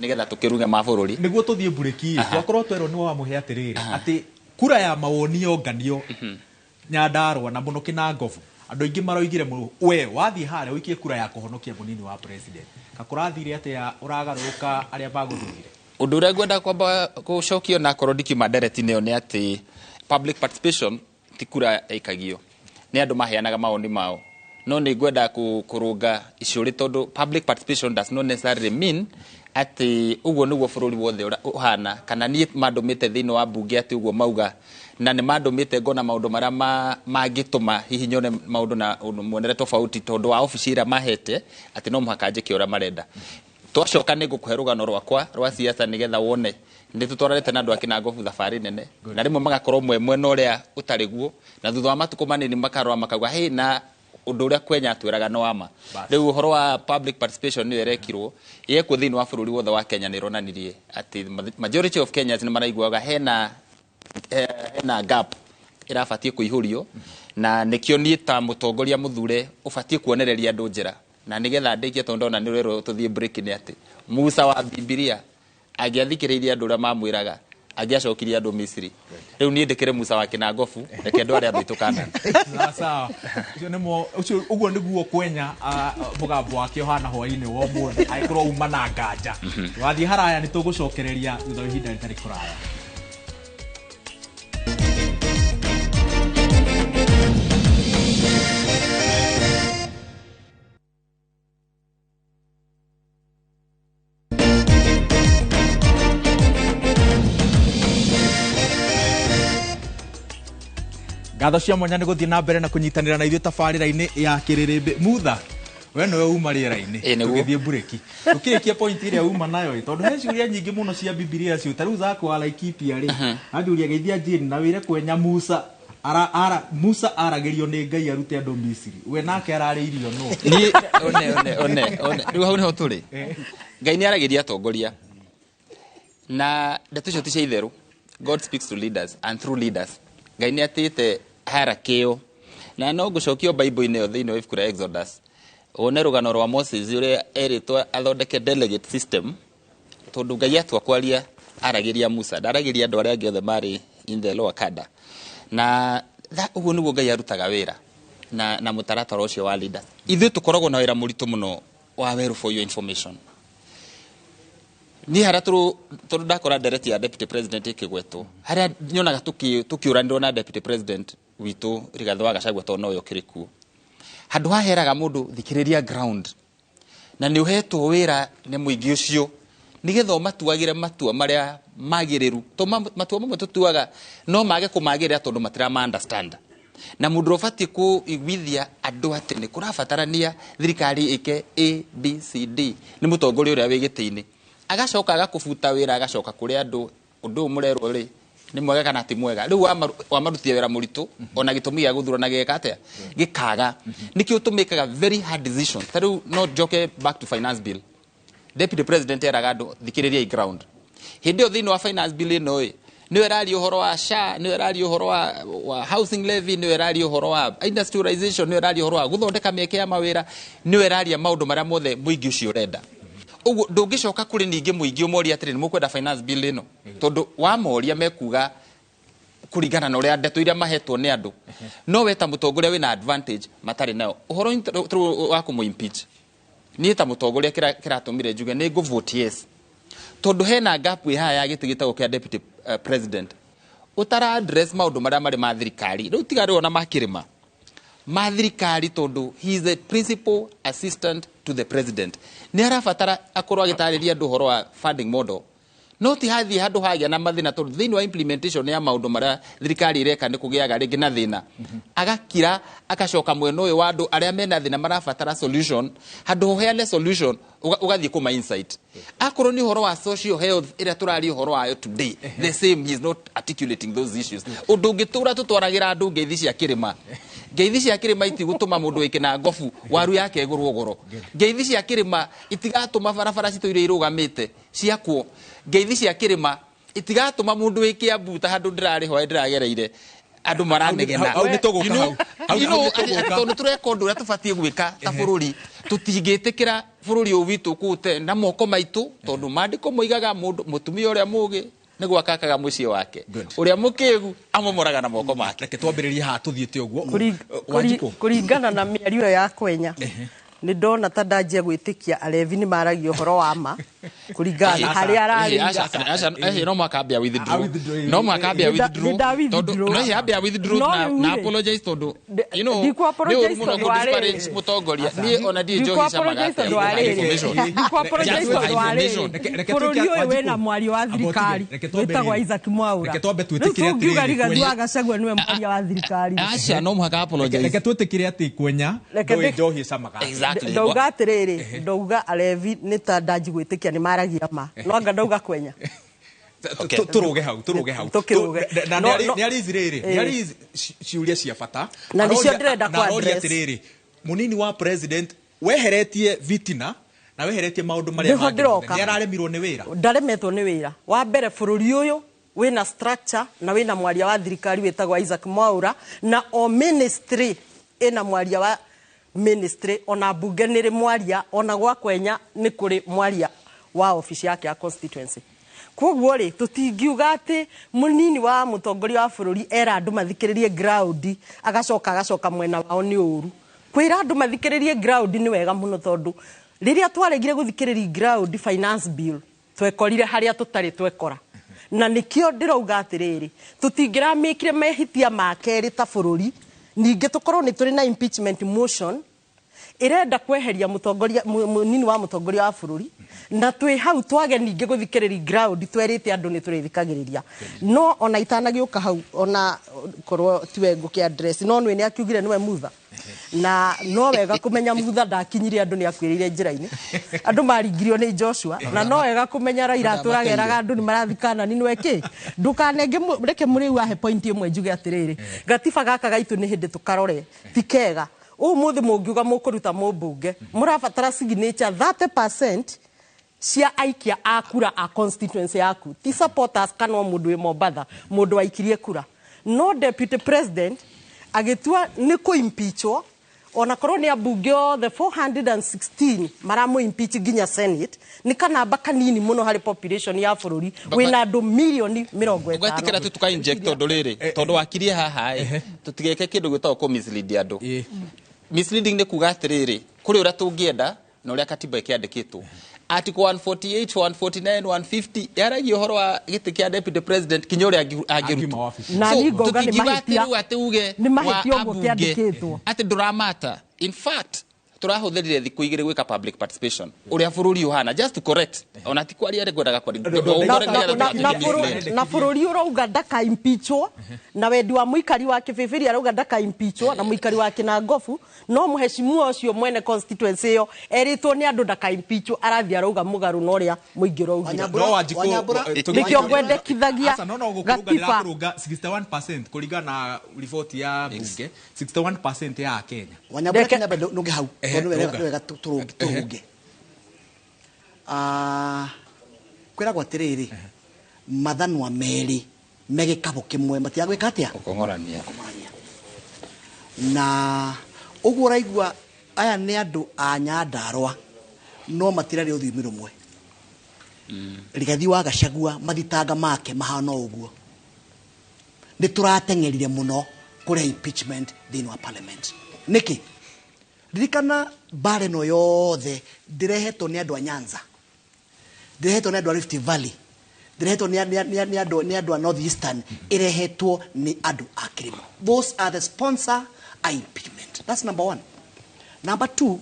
nĩgetha tũkĩruge ma bũrũri. Nĩguo tũthiĩ mburĩki, twakorwo twerwo nĩ wamũhe atĩrĩrĩ atĩ kura ya mawoni yonganio Nyandarua na mũno Kinangofu, andũ aingĩ maroigire we wathiĩ harĩa ũikie kura ya kũhonokia mũnini wa president. Kakũrathire atĩa ũragarũrũka arĩa magũthurire? Ũndũ ũrĩa ngwenda kwamba gũcokio na akorwo ndikiuma ndereti-inĩ ĩyo nĩ atĩ public participation ti kura ĩikagio, nĩ andũ maheanaga mawoni mao. No nĩ ngwenda kũrũnga icũrĩ tondũ public participation does not necessarily mean atĩ ũguo nĩguo bũrũri wothe ũhana, kana niĩ mandũmĩte thĩinĩ wa mbunge atĩ ũguo mauga, na nĩ mandũmĩte ngona maũndũ marĩa mangĩtũma hihi nyone maũndũ na muonere tofauti tondũ wa obici ĩrĩa mahete atĩ no mũhaka njĩke ũrĩa marenda. Twacoka nĩ ngũkũhe rũgano rwakwa rwa siasa nĩgetha wone nĩ tũtwaranĩte na andũ a Kinangofu thabarĩ nene, na rĩmwe magakorwo mwe mwena ũrĩa ũtarĩ guo, na thutha wa matukũ manini makarora makauga hey, na ũndũ ũrĩa Kwenya atwĩraga nĩ wa ma. Rĩu ũhoro wa public participation nĩyo ĩrekirwo yekwo thĩinĩ wa bũrũri wothe wa Kenya, nĩ ĩronanirie atĩ majority of Kenyans nĩ maraiguaga hena gap ĩrabatiĩ kũihũrio, na nĩkĩo niĩ ta mũtongoria mũthure ũbatiĩ kuonereria andũ njĩra. Na nĩgetha ndĩkie tondũ ndona nĩ ũrerwo tũthiĩ break, nĩ atĩ Musa wa Bibilia angĩathikĩrĩirie andũ ũrĩa mamwĩraga angĩacokirie andũ Misiri. Rĩu niĩ ndĩkĩrĩ Musa wa Kinangofu, reke ndware andũ aitũ Kanani. Sawa. Ũcio ũguo nĩguo Kwenya mũgambo wake ũhana hwaĩ-inĩ wa ũmũthĩ, angĩkorwo uma na nganja. Wathiĩ haraya nĩ tũgũcokereria thutha wa ihinda rĩtarĩ kũraya. Ngatho cia mwanya nĩ gũthiĩ na mbere na kũnyitanĩra na ithuĩ tabarĩra-inĩ ya Kĩrĩrĩmbĩ. Mutha, we nĩwe uma rĩera-inĩ, tũgĩthiĩ mburĩki. Tũkĩrĩkia point ĩrĩa uma nayo ĩ, tondũ he ciũria nyingĩ mũno cia Bibilia cio, ta rĩu Zaku wa Laikipia rĩ, anjũria geithia Jane na wĩre Kwenya Musa Musa aragĩrio nĩ Ngai arute andũ Misiri, we nake ararĩirio nũ? Niĩ one one one rĩu hau nĩho tũrĩ. Ngai nĩ aragĩria atongoria, na ndeto icio ti cia itherũ. God speaks to leaders and through leaders. Ngai nĩ atĩte hierarchy ĩyo, na no ngũcokio Bible-inĩ ĩyo thĩinĩ wa ibuku rĩa Exodus, wone rũgano rwa Moses ũrĩa erĩtwo athondeke delegate system, tondũ Ngai atua kwaria aragĩria Musa, ndaragĩria andũ arĩa angĩ othe marĩ in the lower cadre. Na ũguo nĩguo Ngai arutaga wĩra na mũtaratara ũcio wa leaders. Ithuĩ tũkoragwo na wĩra mũritũ mũno Waweru, for your information, niĩ harĩa tondũ ndakora ndereti ya deputy president ĩkĩgwetwo, harĩa nyonaga tũkĩũranĩrwo na deputy president witũ Rigathĩ wa Gachagua, tondũ nowe ũkĩrĩ kuo, handũ haheraga mũndũ thikĩrĩria ground, na nĩ ũhetwo wĩra nĩ mũingĩ ũcio nĩgetha ũmatuagĩre matua marĩa magĩrĩru, to matua mamwe tũtuaga no mage kũmagĩrĩra tondũ matirama understand. Na mũndũ ũrĩa ũbatiĩ kũiguithia andũ atĩ nĩ kũrabatarania thirikari ĩke A B C D nĩ mũtongoria ũrĩa wĩ gĩtĩ-inĩ. Agacoka agakũbuta wĩra, agacoka kũrĩ andũ, ũndũ ũyũ mũrerwo rĩ, nĩ mwega kana ti mwega? Rĩu wamarutia wĩra mũritũ, ona gĩtũmi gĩa gũthurana gĩgeka atĩa? Gĩkaga. Nĩkĩo tũmĩkaga very hard decision. Ta rĩu no njoke back to finance bill. Deputy president eraga andũ, thikĩrĩriai ground. Hĩndĩ ĩyo thĩinĩ wa finance bill ĩno ĩ, nĩyo ĩraria ũhoro wa SHA, nĩyo ĩraria ũhoro wa housing levy, nĩyo ĩraria ũhoro wa industrialization, nĩyo ĩraria ũhoro wa gũthondeka mĩeke ya mawĩra, nĩyo ĩraria maũndũ marĩa mothe mũingĩ ũcio ũrenda. Ũguo ndũngĩcoka kũrĩ ningĩ mũingĩ ũmorie atĩrĩ, nĩ mũkwenda finance bill ĩno? Tondũ wamoria mekuga kũringana na ũrĩa ndeto iria mahetwo nĩ andũ. No we ta mũtongoria wĩna advantage matarĩ nayo. Ũhoro wa kũmũ impeach, niĩ ta mũtongoria kĩratũmire njuge nĩ ngũ vote yes, tondũ hena gap ĩ haha ya gĩtĩ gĩtagwo kĩa deputy president ũtara address maũndũ marĩa marĩ ma thirikari. Rĩu tiga rĩu ona makĩrĩma ma thirikari, tondũ he is the principal assistant to the president, nĩ arabatara akorwo agĩtarĩria andũ ũhoro wa funding model, no ti hathiĩ handũ hagĩa na mathĩna, tondũ thĩinĩ wa implementation ya maũndũ marĩa thirikari ĩreka nĩ kũgĩaga rĩngĩ na thĩna. Agakira, agacoka mwena ũyũ wa andũ arĩa mena thĩna marabatara solution. Handũ ũheane solution, ũgathiĩ kũma insight. Akorwo nĩ ũhoro wa social health ĩrĩa tũraria ũhoro wayo today, the same, he is not articulating those issues. Ũndũ ũngĩ tũra tũtwaragĩra andũ ngeithi cia kĩrĩma. Ngeithi cia kĩrĩma itigũtũma mũndũ wĩke na ngobu waru yake ĩgũrwo goro. Ngeithi cia kĩrĩma itigatũma barabara citũ iria irũgamĩte ciakwo. Ngeithi cia kĩrĩma itigatũma mũndũ wĩ Kĩambu, ta handũ ndĩrarĩ hwaĩ ndĩragereire, andũ maranegena. Hau nĩ tũgũka hau. Hau nĩ tũgũka. Tondũ tũreka ũndũ ũrĩa tũbatiĩ gwĩka ta bũrũri, tũtingĩtĩkĩra bũrũri ũyũ witũ kũũte na moko maitũ, tondũ maandĩko moigaga mũndũ mũtumia ũrĩa mũgĩ nĩ gwaka akaga mũciĩ wake, ũrĩa mũkĩgu amomoraga na moko make. Reke twambĩrĩrie haha tũthiĩte ũguo. Wanjikũ. Kũringana na mĩario ĩyo ya Kwenya, nĩ ndona ta ndanjia gwĩtĩkia arevi nĩ maragia ũhoro wa ma kũringana na harĩa ararĩire. No mwaka ambia withdraw. A withdraw, No mwaka ambia withdraw. Nĩ nda tondũ withdraw. no hihi ambia withdraw No na rĩu na rĩ, apologize tondũ you know ndikũ nĩ apologize ũru mũno tondũ kũ wa disparage rĩrĩ. mũtongoria. Niĩ ona ndiĩ Ndikũ njohi camaga apologize atĩa tondũ wa rĩrĩ. information. Ndikũ apologize Just for tondũ wa rĩrĩ. information. Reke Bũrũri twĩke ũyũ wĩna Wanjikũ. mwaria wa Amba thirikari ũtige, reke twambe wĩtagwo rĩrĩ. Isaac Mwaura. Reke twambe Rĩu twĩtĩkĩre tũngiuga atĩrĩrĩ, Rigathi Kwenya. wa Gachagua nĩwe mwaria wa thirikari. Aca, no mũhaka apologize. Reke twĩtĩkĩre atĩ Kwenya Reke ndũĩ njohi ĩcamaga. Exactly. Ndauga atĩrĩrĩ, ndauga arevi nĩ ta ndanji gwĩtĩkia nĩ maragia ma, no anga ndauga Kwenya. Okay. Tũrũge hau, tũrũge hau. Tũkĩrũge. Na nĩ arĩ ici rĩrĩ, nĩ arĩ ici ciũria cia bata. Na nĩcio Aroria- ndĩrenda na aroria kũ-address. atĩrĩrĩ, mũnini wa president weheretie vitina na weheretie maũndũ marĩa Nĩho mangĩ mothe, ndĩroka. nĩ araremirwo nĩ wĩra? Ndaremetwo nĩ wĩra. Wa mbere, bũrũri ũyũ wĩna structure na wĩna mwaria wa thirikari wĩtagwo Isaac Mwaura, na o ministry ĩna mwaria wa ministry, ona mbunge nĩ rĩ mwaria, ona gwa Kwenya nĩ kũrĩ mwaria wa obici yake ya constituency. Koguo rĩ, tũtingiuga atĩ mũnini wa mũtongoria wa bũrũri era andũ mathikĩrĩrie ground, agacoka mwena wao nĩ ũru. Kwĩra andũ mathikĩrĩrie ground nĩ wega mũno, tondũ rĩrĩa twaregire gũthikĩrĩria ground finance bill, twekorire harĩa tũtarĩ twekora. Na nĩkĩo ndĩrauga atĩrĩrĩ, tũtingĩramĩkire mehĩtia ma kerĩ ta bũrũri, ningĩ tũkorwo nĩ tũrĩ na impeachment motion ĩrenda kweheria mũtongoria mũnini wa mũtongoria wa bũrũri, na twĩ hau twage ningĩ gũthikĩrĩria ground twerĩte andũ nĩ tũrĩthikagĩrĩria. No ona itanagĩũka hau, ona korwo tiwe ngũkĩ address, no nĩ akiugire nĩwe mutha, na no wega kũmenya mutha ndakinyire andũ nĩ akuĩrĩire njĩra-inĩ, andũ maringirio nĩ Joshua. Na no wega kũmenya Raila atũrageraga andũ nĩ marathikana nĩ nĩwe kĩ. Ndũkanenge reke mũrĩu ahe point ĩmwe njuge atĩrĩrĩ, gatiba gaka gaitũ nĩ hĩndĩ tũkarore ti kega. Ũmũthĩ mũngiuga mũkũruta mũmbunge, mũrabatara signature 30% cia aikia a kura a constituency yaku, ti supporters kana o mũndũ wĩ Mombatha, mũndũ waikirie kura. No deputy president agĩtua nĩ kũ-impeachwo, ona korwo nĩ ambunge othe 416 maramũ impeach nginya Senate, nĩ kanamba kanini mũno harĩ population ya bũrũri wĩna andũ mirioni mĩrongo Ũgetikĩra ĩtano. tu tuka inject, tondũ rĩrĩ, tondũ wakirie haha ĩ, tũtigeke kĩndũ gĩtagwo kũ mislead andũ. Misleading nĩ kuga atĩrĩrĩ, kũrĩ ũrĩa tũngĩenda Na ũrĩa katiba ĩkĩandĩkĩtwo, article 148, 149, 150 yaragia ũhoro wa gĩtĩ kĩa deputy president kinya ũrĩa Angiuma angĩrutwo. wabici. Na niĩ ngauga nĩ Tũtingiuga atĩ mahĩtia. rĩu atĩ uge Nĩ mahĩtia wa ũguo ambunge kĩandĩkĩtwo. atĩ ndũramata. In fact, tũrahũthĩrire thikũ 2 gwĩka public participation ũrĩa bũrũri ũhana, just to correct, ona ti kwaria ngwendaga kwaria. Na- Na na bũrũri ũrauga ndaka impeachwo, na wendi wa mũikari wa Kĩbĩbĩri arauga ndaka impeachwo, na mũikari wa Kĩnangobu, no mũheshimiwa ũcio mwene constituency ĩyo erĩtwo nĩ andũ ndaka impeachwo, arathiĩ arauga mũgarũ na ũrĩa mũingĩ ũraugire. No Wanjikũ, Wanyambura- Nĩkĩo ngwendekithagia Aca, no gũkũrũnga gatiba. ndĩrakũrũnga 61% kũringana na riboti ya bunge, 61% ya Akenya. Wanyambura, Reke- kinyambe nũnge hau, Ehe, tondũ nĩ wega- rũnga. nĩ wega tũrũnge. Ah, kwĩragwo atĩrĩrĩ, mathanwa merĩ me gĩkabũ kĩmwe matiga gwĩka atĩa? Ũkong'orania. Kũmarania. Na ũguo ũraigua aya nĩ andũ a Nyandarũa no matirarĩ rũthiomi rũmwe. Rigathi wa Gachagua mathitanga make mahana o ũguo. Nĩ tũrateng'erire mũno kũrehe impeachment thĩinĩ wa parliament. Nĩkĩ? Ririkana mbara ĩno yothe ndĩrehetwo nĩ andũ a Nyanza, ndĩrehetwo nĩ andũ a Rift Valley, ndĩrehetwo nĩ andũ a North Eastern, ĩrehetwo nĩ andũ a Kĩrĩma. Those are the sponsor a impeachment. That's number one. Number two,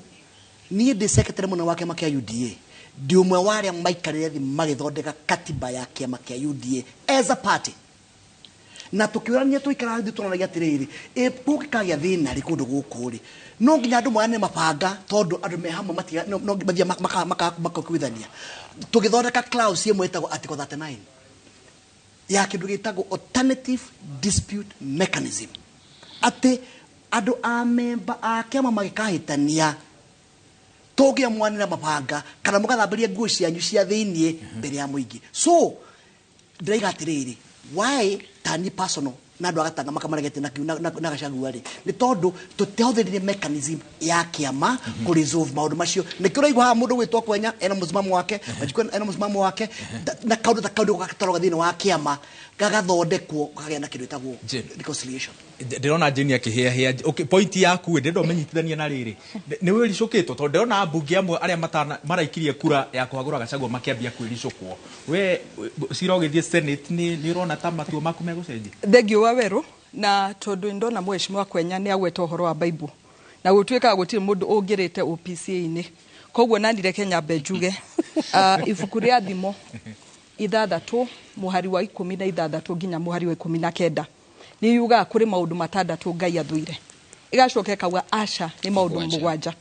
niĩ ndĩ secretary mũnene wa kĩama kĩa UDA, ndĩ ũmwe wa arĩa maikarĩre thĩ magĩthondeka katiba ya kĩama kĩa UDA as a party, na tũkĩũrania tũikara thĩ tũronagia atĩrĩrĩ, ĩ kũngĩkagĩa thĩna rĩ kũndũ gũkũ rĩ, no nginya andũ moyane mabanga, tondũ andũ me hamwe matiga no mathiaga makakuithania. Tũgĩthondeka clause ĩmwe ĩtagwo article 39 ya kĩndũ gĩtagwo alternative dispute mechanism, atĩ andũ a memba a kĩama magĩkahĩtania, tũngĩamwanĩra mabanga kana mũgathambĩria nguo cianyu cia thĩiniĩ mbere ya mũingĩ. So ndĩraiga atĩrĩrĩ, why tani personal na andũ agatanga makamaregete na Gachagua rĩ, nĩ tondũ tũtiahũthĩrire mechanism ya kĩama kũ resolve maũndũ macio. Nĩkĩo ũraigua haha mũndũ gwĩtwo Kwenya ena mũsimamo wake, Wanjikũ ena mũsimamo wake, na kaũndũ ta kaũndũ gagatwarwo thĩinĩ wa kĩama, gagathondekwo, gakagĩa na kĩndũ gĩtagwo Jane. reconciliation. Ndĩrona Jane akĩhĩahĩa. Okay, point yaku ĩ ndĩrenda ũmenyitithanie na rĩrĩ, nĩ wĩricũkĩtwo, tondũ ndĩrona ambunge amwe arĩa matana maraikirie kura ya kũhagũra Gachagua makĩambia kwĩricũkwo. We cira ũgĩthiĩ Senate, nĩ ũrona ta matua maku megũcenjia? Thengio wa Werũ, na tondũ ndona mheshimiwa Kwenya nĩ agweta ũhoro wa Bible, na gũtuĩkaga gũtirĩ mũndũ ũngĩrĩte OPCA-inĩ, koguo nani reke nyambe njuge ibuku rĩa Thimo 6 mũhari wa 16 nginya mũhari wa 19 nĩ yugaga kũrĩ maũndũ 6 Ngai athũire, ĩgacoka ĩkauga aca, nĩ maũndũ 7. 7.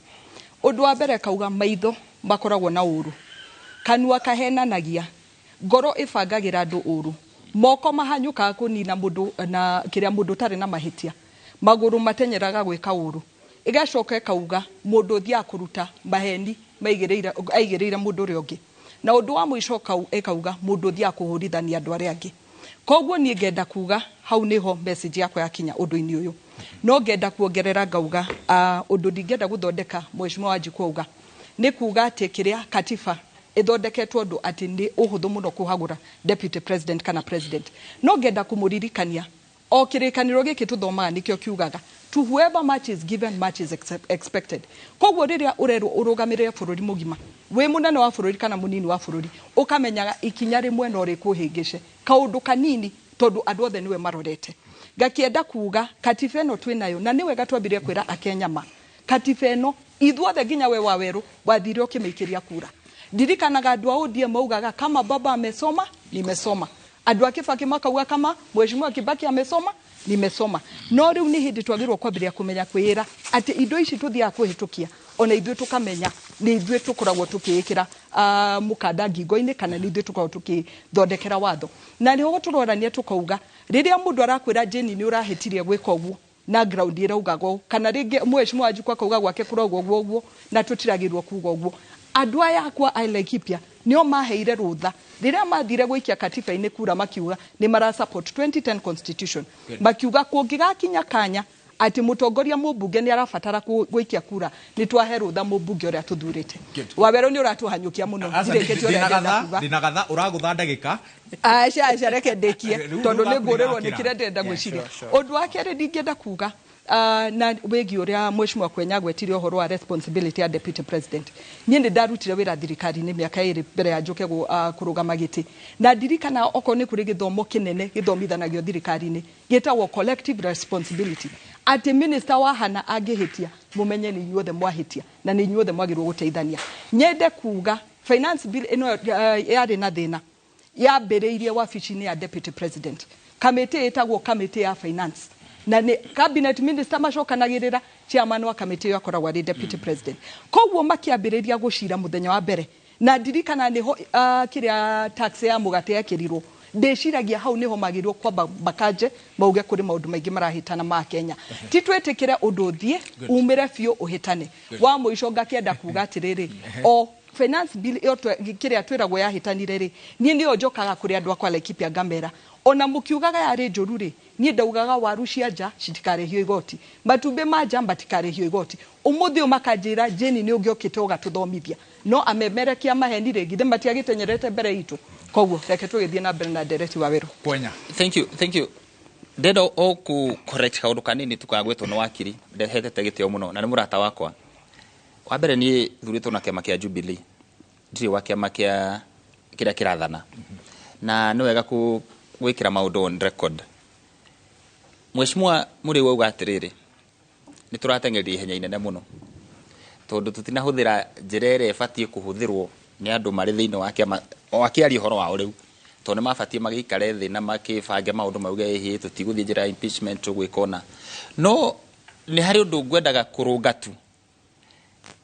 Ũndũ wa mbere kauga maitho makoragwo na ũru, kanua kahenanagia, ngoro ĩbangagĩra andũ ũru, moko mahanyũkaga kũnina mũndũ na kĩrĩa mũndũ ũtarĩ na mahĩtia, magũrũ matenyeraga gwĩka ũru. Ĩgacoka ĩkauga mũndũ ũthiaga kũruta maheni maigĩrĩire aigĩrĩire mũndũ ũrĩa ũngĩ, na ũndũ wa mũico ĩkauga mũndũ ũthiaga kũhũrithania andũ arĩa angĩ. Koguo niĩ ngenda kuga hau nĩho message yakwa yakinya ũndũ-inĩ ũyũ. No ngenda kuongerera ngauga ũndũ ndingĩenda gũthondeka mheshimiwa Wanjikũ auga nĩ kuga atĩ kĩrĩa katiba ĩthondeketwo ũndũ atĩ nĩ ũhũthũ mũno kũhagũra deputy president kana president. No ngenda kũmũririkania o kĩrĩkanĩro gĩkĩ tũthomaga nĩkĩo kiugaga to whoever much is given, much is expected. Koguo rĩrĩa ũrerwo ũrũgamĩrĩre bũrũri mũgima, wĩ mũnene wa bũrũri kana mũnini wa bũrũri, ũkamenyaga ikinya rĩmwe no rĩkũhĩngĩce kaũndũ kanini, tondũ andũ othe nĩwe marorete. Ngakĩenda kuga katiba ĩno twĩnayo, na nĩ wega twambire kwĩra Akenya ma katiba ĩno ithuothe nginya we wa Werũ wathire ũkĩmĩikĩria kura. Ndirikanaga andũ a ODM maugaga kama baba amesoma nimesoma, andũ a Kibaki makauga kama mheshimiwa Kibaki amesoma nimesoma. No rĩu nĩ hĩndĩ twagĩrĩirwo kwambĩrĩria kũmenya kwĩra atĩ indo ici tũthiaga kũhĩtũkia, ona ithuĩ tũkamenya nĩ ithuĩ tũkoragwo tũkĩĩkĩra mũkanda ngingo-inĩ, kana nĩ ithuĩ tũkoragwo tũkĩthondekera watho. Na nĩho tũrorania tũkauga rĩrĩa mũndũ arakwĩra Jane nĩ ũrahĩtirie gwĩka ũguo na ground ĩraugaga ũũ, kana rĩngĩ mheshimiwa Wanjikũ akauga gwake kũrauga ũguo ũguo, na tũtiragĩrĩirwo kuga ũguo. Andũ aya akwa a Laikipia nĩo maheire rũtha rĩrĩa mathire gũikia katiba-inĩ kura, makiuga nĩ mara support 2010 constitution, makiuga kũngĩgakinya kanya atĩ mũtongoria mũmbunge nĩ arabatara gũikia kura, nĩ twahe rũtha mũmbunge ũrĩa tũthurĩte. Wawerũ nĩ ũratũhanyũkia mũno, Aca, ndirĩkĩtie ũrĩa ndĩna ndĩrenda gatha kuga. Ndĩna gatha ũragũtha ndagĩka. Aca, aca, reke ndĩkie, Rĩu tondũ rĩu nĩ ngũrĩrwo waku nĩ kĩrĩa ndĩrenda Yeah, gwĩciria. Ũndũ wa kerĩ ndingĩenda kuga Na wĩgiĩ ũrĩa Mheshimiwa Kwenya agwetire ũhoro wa responsibility ya deputy president, niĩ nĩ ndarutire wĩra thirikari-inĩ mĩaka 2 mbere ya njoke kũrũgama gĩtĩ, na ndirikana okorwo nĩ kũrĩ gĩthomo kĩnene gĩthomithanagio thirikari-inĩ gĩtagwo collective responsibility, atĩ minister wa hana angĩhĩtia, mũmenye nĩ inyuothe mwahĩtia na nĩ inyuothe mwagĩrĩirwo gũteithania. Nyende kuga finance bill ĩno yarĩ na thĩna yambĩrĩirie wabici-inĩ ya deputy president, kamĩtĩ ĩtagwo kamĩtĩ ya finance, na nĩ cabinet minister macokanagĩrĩra. Chairman wa kamĩtĩ ĩyo akoragwo arĩ deputy president. Koguo makĩambĩrĩria gũcira mũthenya wa mbere, na ndirikana nĩho kĩrĩa tax ya mũgate yekĩrirwo. Ndĩciragia hau nĩho magĩrĩirwo kwamba makanje mauge kũrĩ maũndũ maingĩ marahĩtana ma Kenya. Ti twĩtĩkĩre ũndũ ũthiĩ umĩre biũ ũhĩtane. Wa mũico ngakĩenda kuga atĩrĩrĩ, o finance bill ĩyo kĩrĩa twĩragwo yahĩtanire rĩ, niĩ nĩyo njokaga kũrĩ andũ akwa Laikipia ngamera, ona mũkiugaga yarĩ njũru rĩ, niĩ ndaugaga waru cia nja citikarĩhio igoti, matumbĩ ma nja matikarĩhio igoti. Ũmũthĩ ũyũ makanjĩra, "Jane, nĩ ũngĩokĩte ũgatũthomithia." No amemerekia maheni rĩ, githĩ matiagĩtenyerete mbere itũ? Koguo reke tũgĩthiĩ na mbere na ndereti wa wĩrũ. Kwenya. Thank you, thank you. Ndenda o ku correct kaũndũ kanini tukagwetwo nĩ wakiri ndehete gĩtĩo mũno na nĩ mũrata wakwa. Wa mbere, niĩ thurĩtwo na kĩama kĩa Jubilee, ndirĩ wa kĩama kĩa kĩrĩa kĩrathana, na nĩ wega gwĩkĩra maũndũ on record. Mheshimiwa Mũrĩu auga atĩrĩrĩ, nĩ tũrateng'eria ihenya inene mũno tondũ tũtinahũthĩra njĩra ĩrĩa ĩbatiĩ kũhũthĩrwo nĩ andũ marĩ thĩinĩ wa kĩama, o akĩaria ũhoro wao rĩu, tondũ nĩ mabatiĩ magĩikare thĩ na makĩbange maũndũ, mauge ĩhĩ tũtigũthiĩ njĩra ya impeachment, tũgwĩka ũna. No nĩ harĩ ũndũ ngwendaga kũrũnga tu,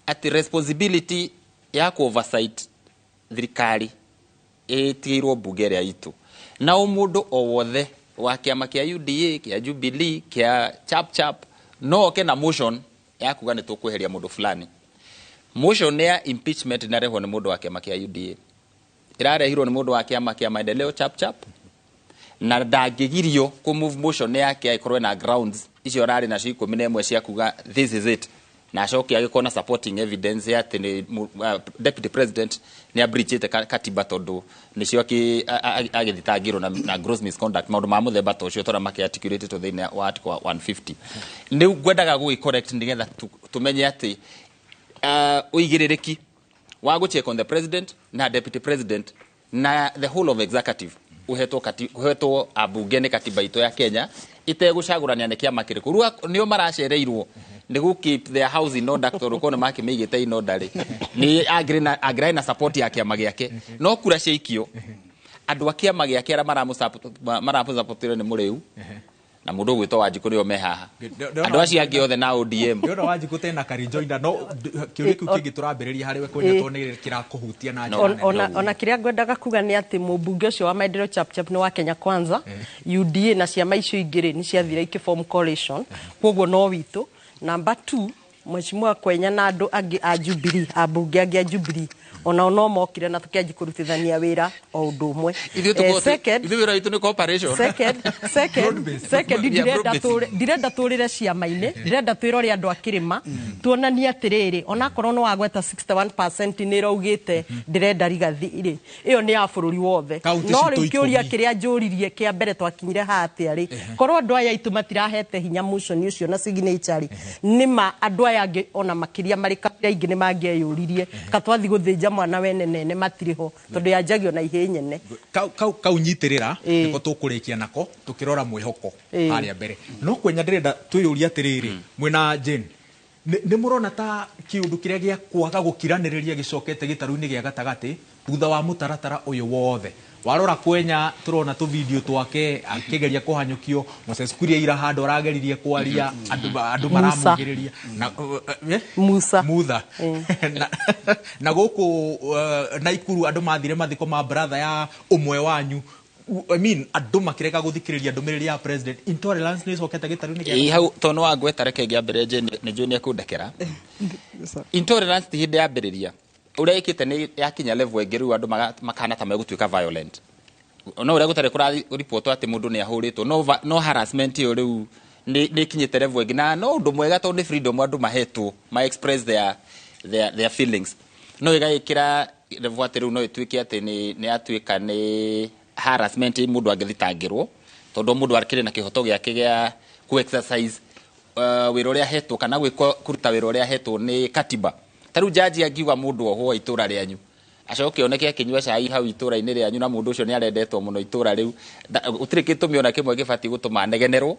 atĩ responsibility ya ku oversight thirikari ĩtigĩirwo mbunge ĩrĩa itũ, na o mũndũ o wothe wa kĩama kĩa UDA, kĩa Jubilee, kĩa Chap Chap no oke na motion ya kuga nĩ tũkweheria mũndũ fulani. Motion ya impeachment inarehwo nĩ mũndũ wa kĩama kĩa UDA, ĩrarehirwo nĩ mũndũ wa kĩama kĩa Maendeleo Chap Chap, na ndangĩgirio kũ move motion yake ĩkorwo na grounds icio ararĩ nacio 11 cia kuga this is it, na acoke agĩkorwo na supporting evidence ya atĩ nĩ deputy president nĩ abreachĩte katiba, tondũ nĩcio agĩthitangĩrwo na gross misconduct, maũndũ ma mũthemba ta ũcio tondũ makĩarticulatĩtwo thĩinĩ wa article 150. Nĩ ngwendaga gũgĩ correct nĩgetha tũmenye atĩ ũigĩrĩrĩki wa gũ check on the president na deputy president na the whole of executive uhetwo ambunge nĩ katiba itũ ya Kenya, itegũcagũrania nĩ kĩama kĩrĩkũ. Rĩu nĩo maracereirwo nĩ gũ keep their house in order, tondũ korwo nĩ makĩmĩigĩte in order rĩ, nĩ angĩrarĩ na support ya kĩama gĩake. No kura ciaikio, andũ a kĩama gĩake arĩa maramũsupportire nĩ Mũrĩu na mũndũ ũgwĩtwo Wanjikũ, nĩo me haha. Andũ acio angĩ othe na ODM. Ndĩrona Wanjikũ tena karijoina, no kĩũria kĩu kĩngĩ tũrambĩrĩria harĩ we Kwenya, tondũ nĩ kĩrakũhutia na njĩra nene. Ona kĩrĩa ngwendaga kuga nĩ atĩ mũmbunge ũcio wa Maendeleo Chap Chap nĩ wa Kenya Kwanza. UDA na ciama icio ingĩ rĩ, nĩ ciathire ikĩform coalition, koguo no witũ. Number 2, Mheshimiwa Kwenya na andũ angĩ a Jubilee, ambunge angĩ a Jubilee, onao no mokire na tũkĩanjia kũrutithania wĩra o ũndũ ũmwe. Ithuĩ Second, ithuĩ wĩra witũ nĩ cooperation. Second, second, Yeah, ndirenda broad-based. Ndirenda tũrĩre ciama-inĩ, ndirenda twĩrore andũ a kĩrĩma, tuonanie atĩrĩrĩ, onakorwo nĩ wagweta 61% nĩ ĩraugĩte ndĩrenda Rigathi rĩ, ĩyo nĩ ya bũrũri wothe. Kaunti No citũ rĩu kĩũria 10. Kĩrĩa njũririe kĩa mbere, twakinyire haha atĩa rĩ, korwo andũ aya aitũ matirahete hinya motion ũcio na signature rĩ, nĩma andũ aya angĩ ona makĩria marĩ kabira ingĩ nĩ mangĩeyũririe katwathi gũthĩnja mwana wene nene matirĩ ho, tondũ yanjagio na ihĩ nyene. Kau nyitĩrĩra. Nĩko tũkũrĩkia nako tũkĩrora mwĩhoko harĩa mbere. No Kwenya, ndĩrenda twĩyũrie atĩrĩrĩ, mwĩna Jane, nĩ mũrona ta kĩũndũ kĩrĩa gĩa kwaga gũkiranĩrĩria gĩcokete gĩtarũ-inĩ gĩa gatagatĩ thutha wa mũtaratara ũyũ wothe? Warora Kwenya, tũrona tũvideo twake akĩgeria kũhanyũkio. Moses Kuria ira handũ arageririe kwaria, andũ maramugĩrĩria na Musa. Mutha na gũkũ Naikuru andũ mathire mathiko ma brother ya ũmwe wanyu. I mean, andũ makĩrega gũthikĩrĩria ndũmĩrĩri ya president. Intolerance nĩ ĩcokete gĩtarũ-inĩ gĩa Ĩ hau tondũ wangweta, reke ngĩambĩrĩrie. Jane nĩ njũĩ nĩ ekũndekera. Intolerance ti hĩndĩ yambĩrĩria, ũrĩa ĩkĩte nĩ yakinya level ĩngĩ rĩu andũ makana ta megũtuĩka violent. No ũrĩa gũtarĩ kũraribotwo atĩ mũndũ nĩ ahũrĩtwo, no harassment ĩyo rĩu nĩ ĩkinyĩte level ĩngĩ, na no ũndũ mwega tondũ nĩ freedom andũ mahetwo ma express their feelings, no ĩgagĩkĩra level atĩ rĩu no ĩtuĩke atĩ nĩ yatuĩka nĩ harassment mũndũ angĩthitangĩrwo, tondũ mũndũ akĩrĩ na kĩhoto gĩake gĩa ku exercise. wĩra ũrĩa ahetwo kana gwĩka kũruta wĩra ũrĩa ahetwo nĩ katiba. Ta rĩu jaji angiuga mũndũ ohwo itũra rĩanyu, acoke oneke akĩnyua cai hau itũra-inĩ rĩanyu, na mũndũ ũcio nĩ arendetwo mũno itũra rĩu, gũtirĩ gĩtũmi ona kĩmwe gĩbatiĩ gũtũma anegenerwo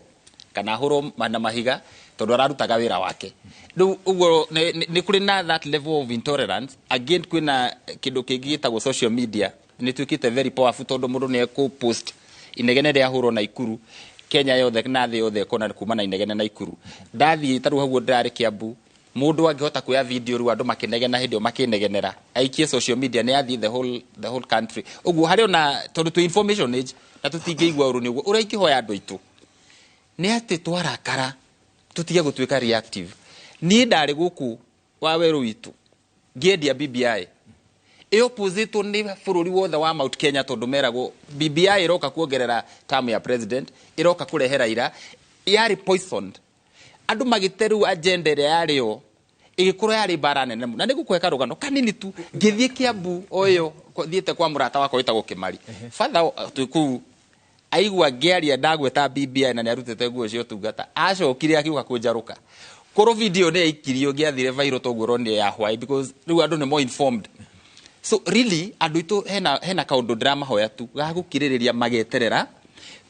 kana ahũrwo na mahiga, tondũ ararutaga wĩra wake. Rĩu ũguo nĩ kũrĩ na that level of intolerance. Again, kwĩna kĩndũ kĩngĩ gĩtagwo social media, nĩ tuĩkĩte very powerful, tondũ mũndũ nĩ ekũ-post inegene rĩahũrwo Naikuru, Kenya yothe na thĩ yothe ĩkona kuma na inegene Naikuru. Ndathiĩ ta rĩu hau ndĩrarĩ Kiambu, mũndũ angĩhota kuoya video rĩu andũ makĩnegena hĩndĩ ĩyo makĩnegenera, aikie social media, nĩ athiĩ the whole country. Ũguo harĩ ona tondũ twĩ information age na tũtingĩigua ũru. Nĩ ũguo ũrĩa ingĩhoya andũ aitũ nĩ atĩ twarakara tũtige gũtuĩka reactive. Niĩ ndarĩ gũkũ wa werũ witũ ngĩendia BBI, ĩoppositwo nĩ bũrũri wothe wa Mount Kenya, tondũ meragwo BBI ĩroka kuongerera term ya president, ĩroka kũrehe Raila. Yarĩ poisoned, andũ magĩte rĩu agenda ĩrĩa yarĩ yo ĩgĩkorwo yarĩ mbara nene mũno. Na nĩ ngũkũhe karũgano kanini tu. Ngĩthiĩ Kiambu o ĩyo thiĩte kwa mũrata wakwa wĩtagwo Kĩmari batha, twĩ kũu aigua ngĩaria ndagweta BBI na nĩ arutĩte nguo cia ũtungata, acokire akiuga kũnjarũka. Korwo video nĩ yaikirio ngĩathire viral toguo ũronire ya why, because rĩu andũ nĩ more informed. So really, andũ aitũ, hena kaũndũ ndĩramahoya tu ga gũkirĩrĩria, mageterera,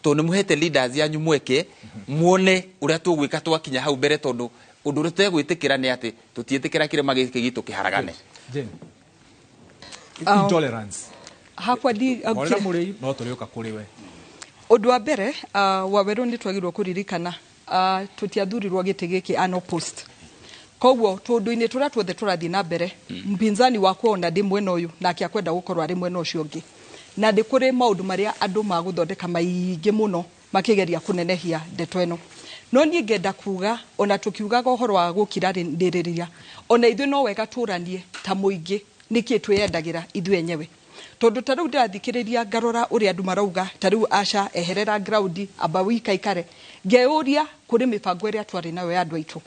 tondũ nĩ mũhete leaders yanyu mweke muone ũrĩa tũgwĩka twakinya hau mbere, tondũ ũndũ ũrĩa tũtegwĩtĩkĩra nĩ atĩ tũtiĩtĩkĩra kĩrĩma gĩkĩ gitũ kĩharagane. Jane. Intolerance. Hakwa ndi Horera mũrĩi no tũrĩũka kũrĩ we. Ũndũ wa mbere, Wawerũ, nĩ twagĩrĩirwo kũririkana tũtiathurirwo gĩtĩ gĩkĩ ano post. Koguo tũndũ-inĩ tũrĩa tuothe tũrathiĩ na mbere, mpinzani wakwa ona ndĩ mwena ũyũ nake akwenda gũkorwo arĩ mwena ũcio ũngĩ, na ndĩ kũrĩ maũndũ marĩa andũ magũthondeka maingĩ mũno makĩgeria kũnenehia ndeto ĩno. No niĩ ngenda kuga, ona tũkiugaga ũhoro wa gũkiranĩrĩria, ona ithuĩ no wega tũranie ta mũingĩ nĩkĩ twĩyendagĩra ithuĩ enyewe, tondũ ta rĩu ndĩrathikĩrĩria ngarora ũrĩa andũ marauga, ta rĩu aca eherera ground, amba wikaikare. Ngeyũria kũrĩ mĩbango ĩrĩa twarĩ nayo ya andũ aitũ.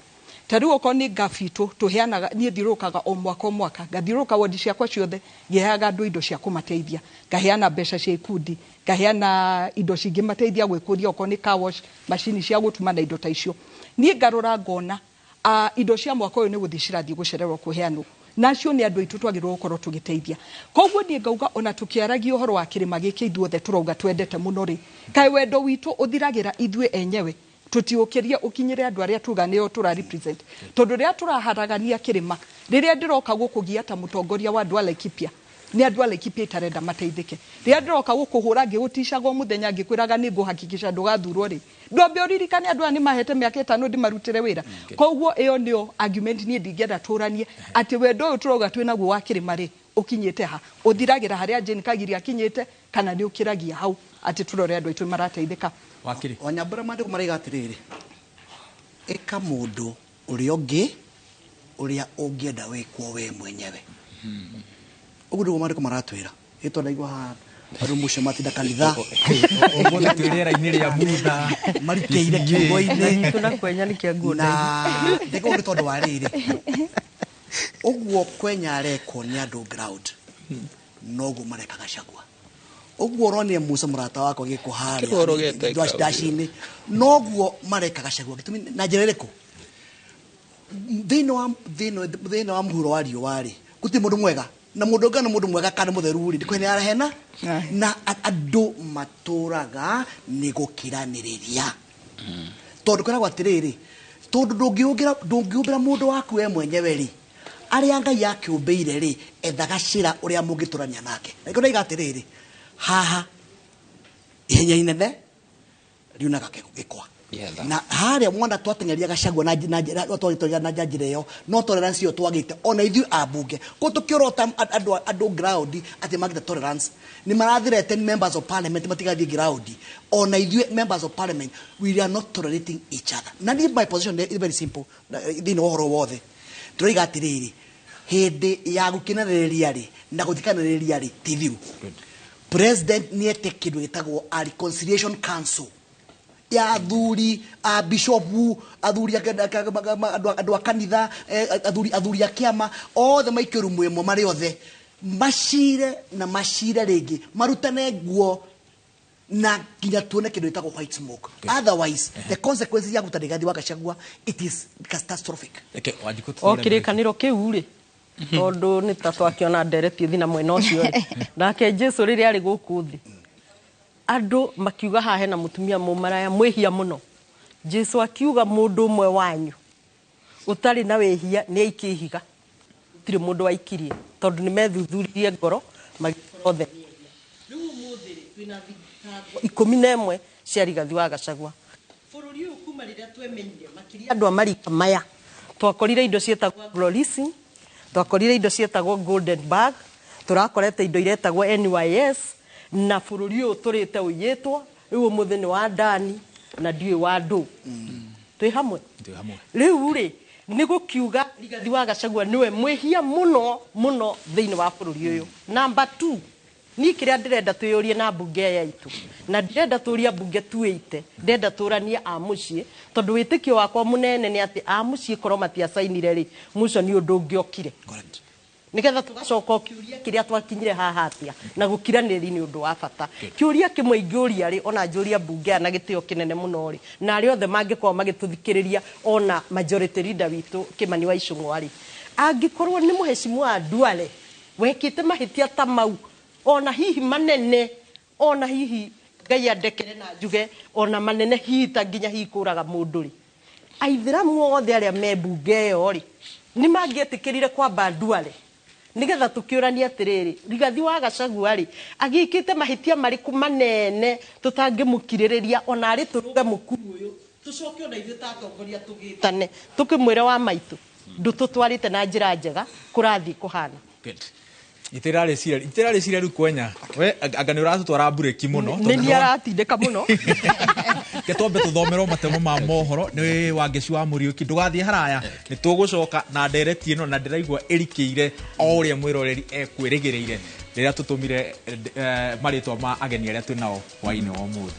Ta rĩu okorwo nĩ ngabu itũ tũheanaga, niĩ thiũrũrũkaga o mwaka o mwaka, ngathiũrũrũka wondi ciakwa ciothe ngĩheaga andũ indo cia kũmateithia, ngaheana mbeca cia ikundi, ngaheana indo cingĩmateithia gwĩkũria, okorwo nĩ car wash, macini cia gũtuma na indo ta icio. Niĩ ngarora ngona indo cia mwaka ũyũ nĩ gũthiĩ cirathiĩ gũcererwo kũheanwo, nacio nĩ andũ aitũ twagĩrĩirwo gũkorwo tũgĩteithia. Koguo niĩ ngauga, ona tũkĩaragia ũhoro wa kĩrĩma gĩkĩ ithuothe tũrauga twendete mũno rĩ, kaĩ wendo witũ ũthiragĩra ithuĩ enyewe, tũtiũkĩrie ũkinyĩre andũ arĩa tuga nĩo tũra represent? Tondũ rĩrĩa tũraharagania kĩrĩma, rĩrĩa ndĩroka gũkũgia ta mũtongoria wa andũ a Laikipia, nĩ andũ a Laikipia itarenda mateithĩke. Rĩrĩa ndĩroka gũkũhũra ngĩgũticaga o mũthenya ngĩkwĩraga nĩ ngũhakikisha ndũgathurwo rĩ, ndwambe ũririkane andũ aya nĩ mahete mĩaka 5 ndĩmarutĩre wĩra. Koguo ĩyo nĩyo argument niĩ ndingĩenda tũranie, atĩ wendo ũyũ tũrauga twĩ naguo wa kĩrĩma rĩ, ũkinyĩte ha? Ũthiragĩra harĩa Jane Kagiri akinyĩte, kana nĩ ũkĩragia hau atĩ tũrore andũ aitũ marateithĩka? Wakiri. Wanyambura, maandĩko maraiga atĩrĩrĩ, ĩka mũndũ ũrĩa ũngĩ ũrĩa ũngĩenda wĩkwo we mwenyewe. Ũguo nĩguo maandĩko maratwĩra. Ĩtwa ndaigua haha andũ mũcio matinda kanitha. Ũmũthĩ twĩ rĩera-inĩ rĩa mutha. Marikĩire kiugo-inĩ. Tuna kwenya nĩ kĩa nguo. Na ndĩkũũ nĩ tondũ wa rĩrĩ, ũguo kwenya arekwo nĩ andũ ground, noguo mareka Gachagua. Ũguo ũronire Musa mũrata wakwa gĩkwo Kĩrorogete. harĩa dash-inĩ, noguo mareka Gachagua. Gĩtũmi na njĩra ĩrĩkũ? Thĩinĩ wa mũhuro wa riũa rĩ, gũtirĩ mũndũ mwega, na mũndũ ũngĩ nĩ mũndũ mwega kana mũtheru rĩ, ndĩkwene arahena na andũ matũraga nĩ gũkiranĩrĩria, tondũ kwĩragwo atĩrĩrĩ, tondũ ndũngĩũmbĩra mũndũ waku we mwenyewe rĩ, arĩa Ngai akĩũmbĩire rĩ, ethaga cĩra ũrĩa mũngĩtũrania nake. Na nĩkĩo ndaiga atĩrĩrĩ, haha ihenya inene riunaga gĩkwa. Na harĩa mwana twateng'eria Gachagua na na njĩra ĩyo, no tolerance ĩyo twagĩte ona ithuĩ ambunge ko tũkĩorota andũ ground atĩ magĩte tolerance, nĩ marathirete members of parliament matigathiĩ ground. Ona ithuĩ members of parliament, we are not tolerating each other. Na niĩ my position is very simple. Thĩinĩ wa ũhoro wothe tũroiga atĩrĩrĩ, hĩndĩ ya gũkinanĩrĩria rĩ na gũthikanĩrĩria rĩ ti thiru. President nĩ ete kĩndũ gĩtagwo a reconciliation council ya athuri a bishopu, athuri andũ a kanitha, athuri a kĩama, othe maikio rumu ĩmwe marĩ othe, macire na macire rĩngĩ, marutane nguo. Na nginya tuone kindu gitagwo white smoke. Otherwise the consequences ya guta Rigathi wa Gachagua, it is catastrophic. Reke Wanjikũ O tũtware. Kĩrĩkanĩro kĩu rĩ, tondũ nĩ ta twakĩona ndereti ĩthi na mwena ũcio rĩ, nake Jesu rĩrĩa arĩ gũkũ thĩ, andũ makiuga haha hena mũtumia mũmaraya mwĩhia mũno. Jesu akiuga, "Mũndũ ũmwe wanyu ũtarĩ na wĩhia nĩ aikie ihiga." Gũtirĩ mũndũ waikirie, tondũ nĩ methuthuririe ngoro magĩkorwo othe nĩ ehia. Rĩu ũmũthĩ rĩ, twĩna thitango 11 cia Rigathi wa Gachagua. Bũrũri ũyũ kuma rĩrĩa twemenyire, makĩria andũ a marika maya, twakorire indo ciĩtagwo Anglo Leasing, twakorire indo ciĩtagwo Golden Bag, tũrakorete indo iretagwo NYS, na bũrũri ũyũ tũrĩte ũiyĩtwo. Rĩu ũmũthĩ nĩ wa ndani na ndiũĩ wa ndũ. Twĩ hamwe? Twĩ hamwe. Rĩu rĩ, nĩ gũkiuga Rigathi wa Gachagua nĩwe mwĩhia mũno mũno thĩinĩ wa bũrũri ũyũ. Number 2, niĩ kĩrĩa ndĩrenda twĩyũrie na mbunge aya itũ, na ndirenda tũrie mbunge tuĩte, ndĩrenda tũranie a mũciĩ, tondũ wĩtĩkio wakwa mũnene nĩ atĩ a mũciĩ korwo matiacainire rĩ, mũcio nĩ ũndũ ũngĩokire. Correct. Nigetha tũgacoka o kĩũria kĩrĩa twakinyire haha, atĩa na gũkiranĩri nĩ ũndũ wa bata. Kĩũria kĩmwe ingĩũria rĩ, ona njũria mbunge aya na gĩtĩo kĩnene mũno rĩ, na arĩa othe mangĩkorwo magĩtũthikĩrĩria, ona majority leader witũ Kĩmani wa Ichung'wa rĩ, angĩkorwo nĩ mũhecimu Duale wekĩte mahĩtia ta mau, ona hihi manene, ona hihi Ngai andekere na njuge ona manene, hihi ta nginya hihi kũraga mũndũ rĩ, aithĩramu othe arĩa me mbunge ĩyo rĩ, nĩ mangĩetĩkĩrire kwamba Duale, nigetha tũkĩũrania atĩrĩrĩ, Rigathi wa Gachagua rĩ, agĩkĩte mahĩtia marĩkũ manene tũtangĩmũkirĩrĩria, ona arĩ tũrũge mũkuru ũyũ, tũcoke ona ithuĩ ta atongoria tũgĩtane, tũkĩmwĩre wa maitũ ndũtũtwarĩte na njĩra njega kũrathiĩ kũhana. Good. Itĩrarĩciria rĩu kwenya we anga nĩ ũratũtwara mburĩki mũno. Nĩ niĩ aratindĩka mũno. Ke twambe tũthomerwo matemo ma mohoro nĩ Wangeci wa Mũriũki. Ndũgathiĩ haraya, nĩ tũgũcoka na ndereti ĩno, na ndĩraigua ĩrikĩire o ũrĩa mwĩroreri ekwĩrĩgĩrĩire rĩrĩa tũtũmire marĩtwa ma ageni arĩa twĩ nao hwainĩ wa ũmũthĩ.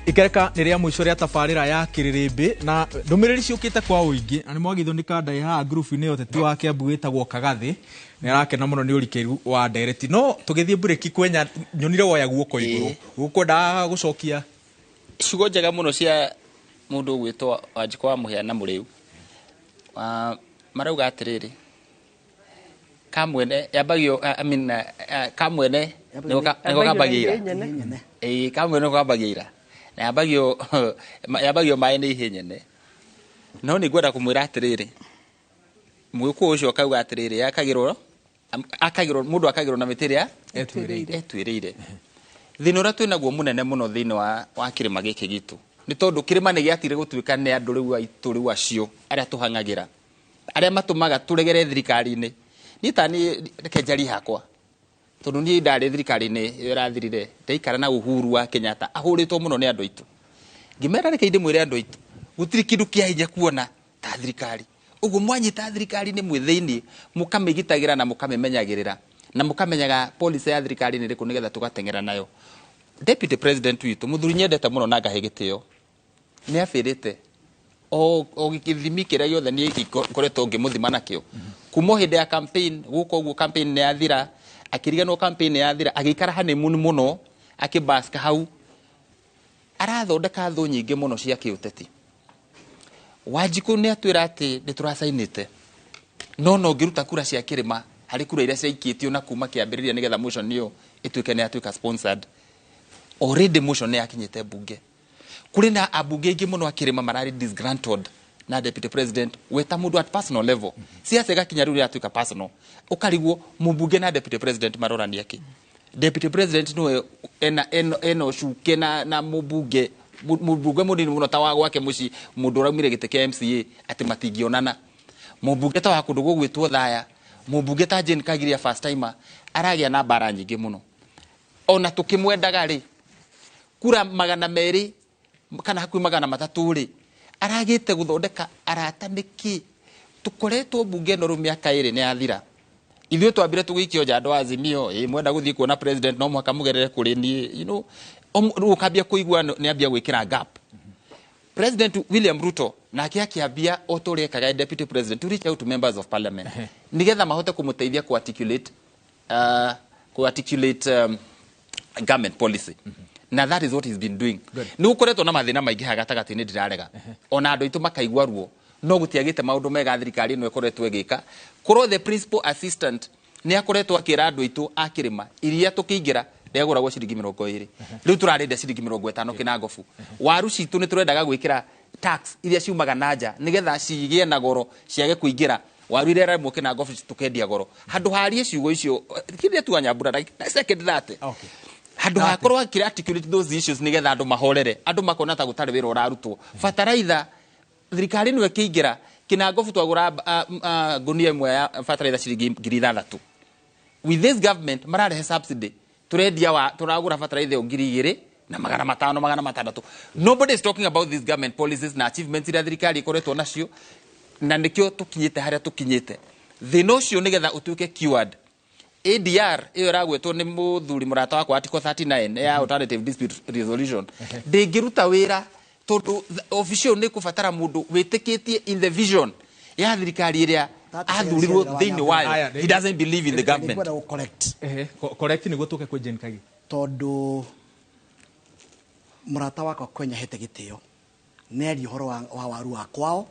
Ikereka nĩ rĩa mũico rĩa tabarĩra ya Kĩrĩrĩmbĩ, na ndũmĩrĩri ciũkĩte kwa ũingĩ, na nĩ mwagithio nĩ kanda haha ngurubu-inĩ ya ũteti wa Kiambu wĩtagwo Kagathĩ, nĩ arakena mũno nĩ ũrikĩru wa ndereti. No tũgĩthiĩ mburĩki, kwenya nyonire woya guoko igũrũ, gũkwendaga gũcokia. Ciugo njega mũno cia mũndũ ũgwĩtwo Wanjikũ wa Mũhĩa na Mũrĩu. Marauga atĩrĩrĩ, kamwene yambagio, I mean, kamwene nĩko kambagia ira. Nyene. Ĩĩ, kamwene nĩko kambagia ira na yambagio maĩ nĩ ihĩ nyene. No nĩ ngwenda kũmwĩra atĩrĩrĩ, mũgĩkũyũ ũcio akauga atĩrĩrĩ, yakagĩrwo akagĩrwo mũndũ akagĩrwo na mĩtĩ ĩrĩa Etuĩrĩire. Etuĩrĩire. Thĩna ũrĩa twĩnaguo mũnene mũno thĩinĩ wa kĩrĩma gĩkĩ gitũ nĩ tondũ kĩrĩma nĩ gĩatigire gũtuĩka nĩ andũ rĩu aitũ, rĩu acio arĩa tũhang'agĩra, arĩa matũmaga tũregere thirikari-inĩ. Niĩ ta niĩ, reke njarie hakwa, tondũ niĩ ndarĩ thirikari-inĩ ĩyo ĩrathirire, ndaikara na Uhuru wa Kenyatta ahũrĩtwo mũno nĩ andũ aitũ, ngĩmera reke ndĩmwĩre andũ aitũ, gũtirĩ kĩndũ kĩa hinya kuona ta thirikari. Ũguo mwanyita thirikari nĩ mwĩ thĩinĩ, mũkamĩgitagĩra na mũkamĩmenyagĩrĩra na mũkamenyaga policy ya thirikari nĩ ĩrĩkũ, nĩgetha tũgateng'era nayo. Deputy president witũ, mũthuri nyendete mũno na ngahe gĩtĩo, nĩ abĩrĩte o gĩthimi kĩrĩa gĩothe niĩ ngoretwo ngĩmũthima nakĩo kuma o hĩndĩ ya campaign gũka ũguo. Campaign nĩ yathira, akĩriganwo campaign nĩ yathira, agĩikara honeymoon mũno, akĩbaska hau, arathondeka thũ nyingĩ mũno cia kĩũteti. Wanjikũ nĩ atwĩra atĩ nĩ tũracainĩte, no ngĩruta kura cia kĩrĩma harĩ kura iria ciaikĩtio na kuma kĩambĩrĩria nĩgetha motion ĩyo ĩtuĩke nĩ yatuĩka sponsored, already motion nĩ yakinyĩte mbunge. Kũrĩ na ambunge aingĩ mũno a kĩrĩma mararĩ disgruntled na deputy president we ta mũndũ at personal level. Siasa ĩgakinya rĩu ĩratuĩka personal, ũkarigwo mũmbunge na deputy president marorania kĩ. Deputy president nĩwe ena ũcuke na mũmbunge mũnini mũno ta wa gwake mũciĩ, mũndũ ũraumire gĩtĩ kĩa MCA, atĩ matingĩonana. Mũmbunge ta wa kũndũ gũgwĩtwo Thaya, mũmbunge ta Jane Kagiria, first timer, aragĩa na mbara nyingĩ mũno. Ona tũkĩmwendaga rĩ, kura 200 kana hakuhĩ 300 rĩ, aragĩte gũthondeka arata nĩkĩ? Tũkoretwo mbunge ĩno rĩu mĩaka 2 nĩ yathira. Ithuĩ twambire tũgĩikio nja andũ a Azimio, ĩ mwenda gũthiĩ kuona president no mũhaka mũgerere kũrĩ niĩ, you know, rĩu ũkambia kũigua nĩ ambia gwĩkĩra gap. President William Ruto nake akĩambia o ta ũrĩa ekaga deputy president to reach out to members of parliament nigetha mahote kũmũteithia ku articulate government policy, na that is what he's been doing. Nĩ gũkoretwo na mathĩna maingĩ haha gatagatĩ-inĩ, ndirarega, ona andũ aitũ makaigua ruo, no gũtiagĩte maũndũ mega thirikari ĩno ĩkoretwo ĩgĩka. Korwo the principal assistant nĩ akoretwo akĩra andũ aitũ a kĩrĩma, iria tũkĩingĩra rĩagũragwo ciringi 20, rĩu tũrarĩndia ciringi 50 kĩnangobu. Waru citũ nĩ tũrendaga gwĩkĩra tax iria ciumaga na nja nĩgetha cigĩe na goro, ciage kũingĩra. Waru iria ĩrarĩmwo kĩnangobu tũkendia goro. Handũ harie ciugo icio kĩrĩa tu Nyambura na second that, handũ hakorwo akĩra articulate those issues nĩgetha andũ mahorere, andũ makona ta gũtarĩ wĩra ũrarutwo. Bataraitha, thirikari ĩno ĩkĩingĩra kĩnangobu twagũra ngunia ĩmwe ya bataraitha ciringi 6,000. With this government mararehe subsidy, turendia wa turagura bataraitha ĩyo 2,500, 600. Nobody is talking about these government policies na achievements iria thirikari ĩkoretwo nacio, na nĩkĩo tũkinyĩte harĩa tũkinyĩte. Thĩna ũcio nĩgetha ũtuĩke cured, ADR ĩyo ĩragwetwo nĩ mũthuri mũrata wakwa, Article 39 ya Alternative Dispute Resolution, ndĩngĩruta wĩra tondũ obici ĩyo nĩ ĩkũbatara mũndũ wĩtĩkĩtie in the vision ya thirikari ĩrĩa athurirwo thĩinĩ wayo. Aya, He doesn't believe in the government. Nĩngwenda gũ correct. Ehe, correct nĩguo tũke kwĩ Jane Kagi. Tondũ mũrata wakwa kwenya hete gĩtĩo nĩ aria ũhoro wa waru wa kwao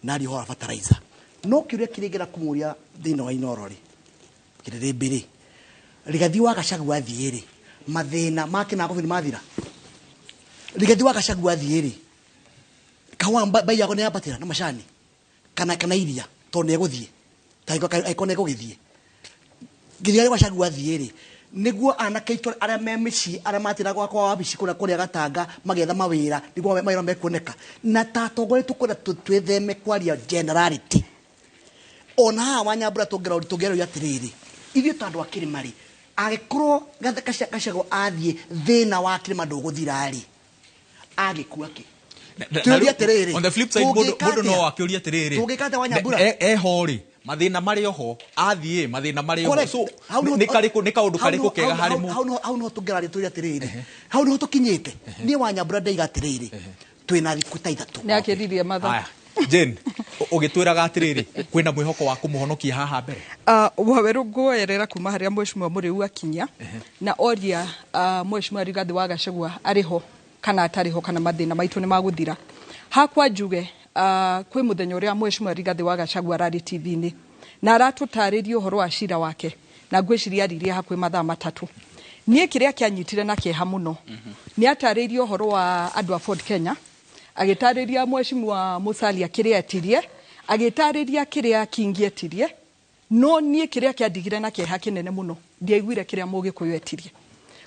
na aria ũhoro wa fertilizer, no kĩũria kĩrĩa ingĩenda kũmũria thĩinĩ wa Inoro rĩ, kĩrĩrĩmbĩ rĩ, Rigathi wa Gachagua athiĩ rĩ, mathĩna ma kĩnangobu nĩ mathira? Rigathi wa Gachagua athiĩ rĩ, kahũa bei yako nĩ yambatĩra na macani kana iria? Tondũ nĩ egũthiĩ, angĩkorwo nĩ egũgĩthiĩ nginya rĩ Gachagua athiĩ rĩ, nĩguo anake aitũ arĩa me mĩciĩ, arĩa matĩra gwakwa wabici kũrĩa Gatanga magĩetha mawĩra, nĩguo mawĩra mekuoneka. Na ta atongoria tũkwenda twĩtheme kwaria generality. Ona haha Wanyambura tũngĩroria atĩrĩrĩ, ithuĩ ta andũ a kĩrĩma rĩ, angĩkorwo Gachagua athiĩ thĩna wa kĩrĩma ndũgũthira rĩ, agĩkua kĩ? Tũrie atĩrĩrĩ, On the flip side, mũndũ tũngĩka mũndũ no atĩa? akĩũria atĩrĩrĩ, Tũngĩka atĩa, Wanyambura? Eho rĩ, mathĩna marĩ oho, athiĩ mathĩna marĩ oho. Correct. So Hau nĩho- nĩ karĩkũ, nĩ kaũndũ hau karĩkũ nĩho- kega hau- harĩ hau- mũ hau nĩho tũngĩraria tũrie atĩrĩrĩ, hau nĩho tũkinyĩte. Niĩ Wanyambura ndaiga atĩrĩrĩ, twĩna thikũ ta 3. Nĩ akĩririe matha. Aya, Jane, ũgĩtwĩraga atĩrĩrĩ, kwĩna mwĩhoko wa kũmũhonokia haha mbere? Wawerũ, nguoerera kuma harĩa mheshimiwa Mũrĩu akinya na oria, mheshimiwa Rigathi wa Gachagua arĩ ho kana atarĩ ho, kana mathĩna maitũ nĩ magũthira. Hakwa njuge, kwĩ mũthenya ũrĩa mheshimiwa Rigathi wa Gachagua ararĩ TV-inĩ na aratũtarĩria ũhoro wa cira wake, na ngwĩciria aririe hakuhĩ mathaa 3. Niĩ kĩrĩa kĩanyitire na kĩeha mũno nĩ atarĩirie ũhoro wa andũ a Ford Kenya, agĩtarĩria mheshimiwa Musalia kĩrĩa etirie, agĩtarĩria kĩrĩa Kingi etirie, no niĩ kĩrĩa kĩandigire na kĩeha kĩnene mũno, ndiaiguire kĩrĩa Mũgĩkũyũ etirie.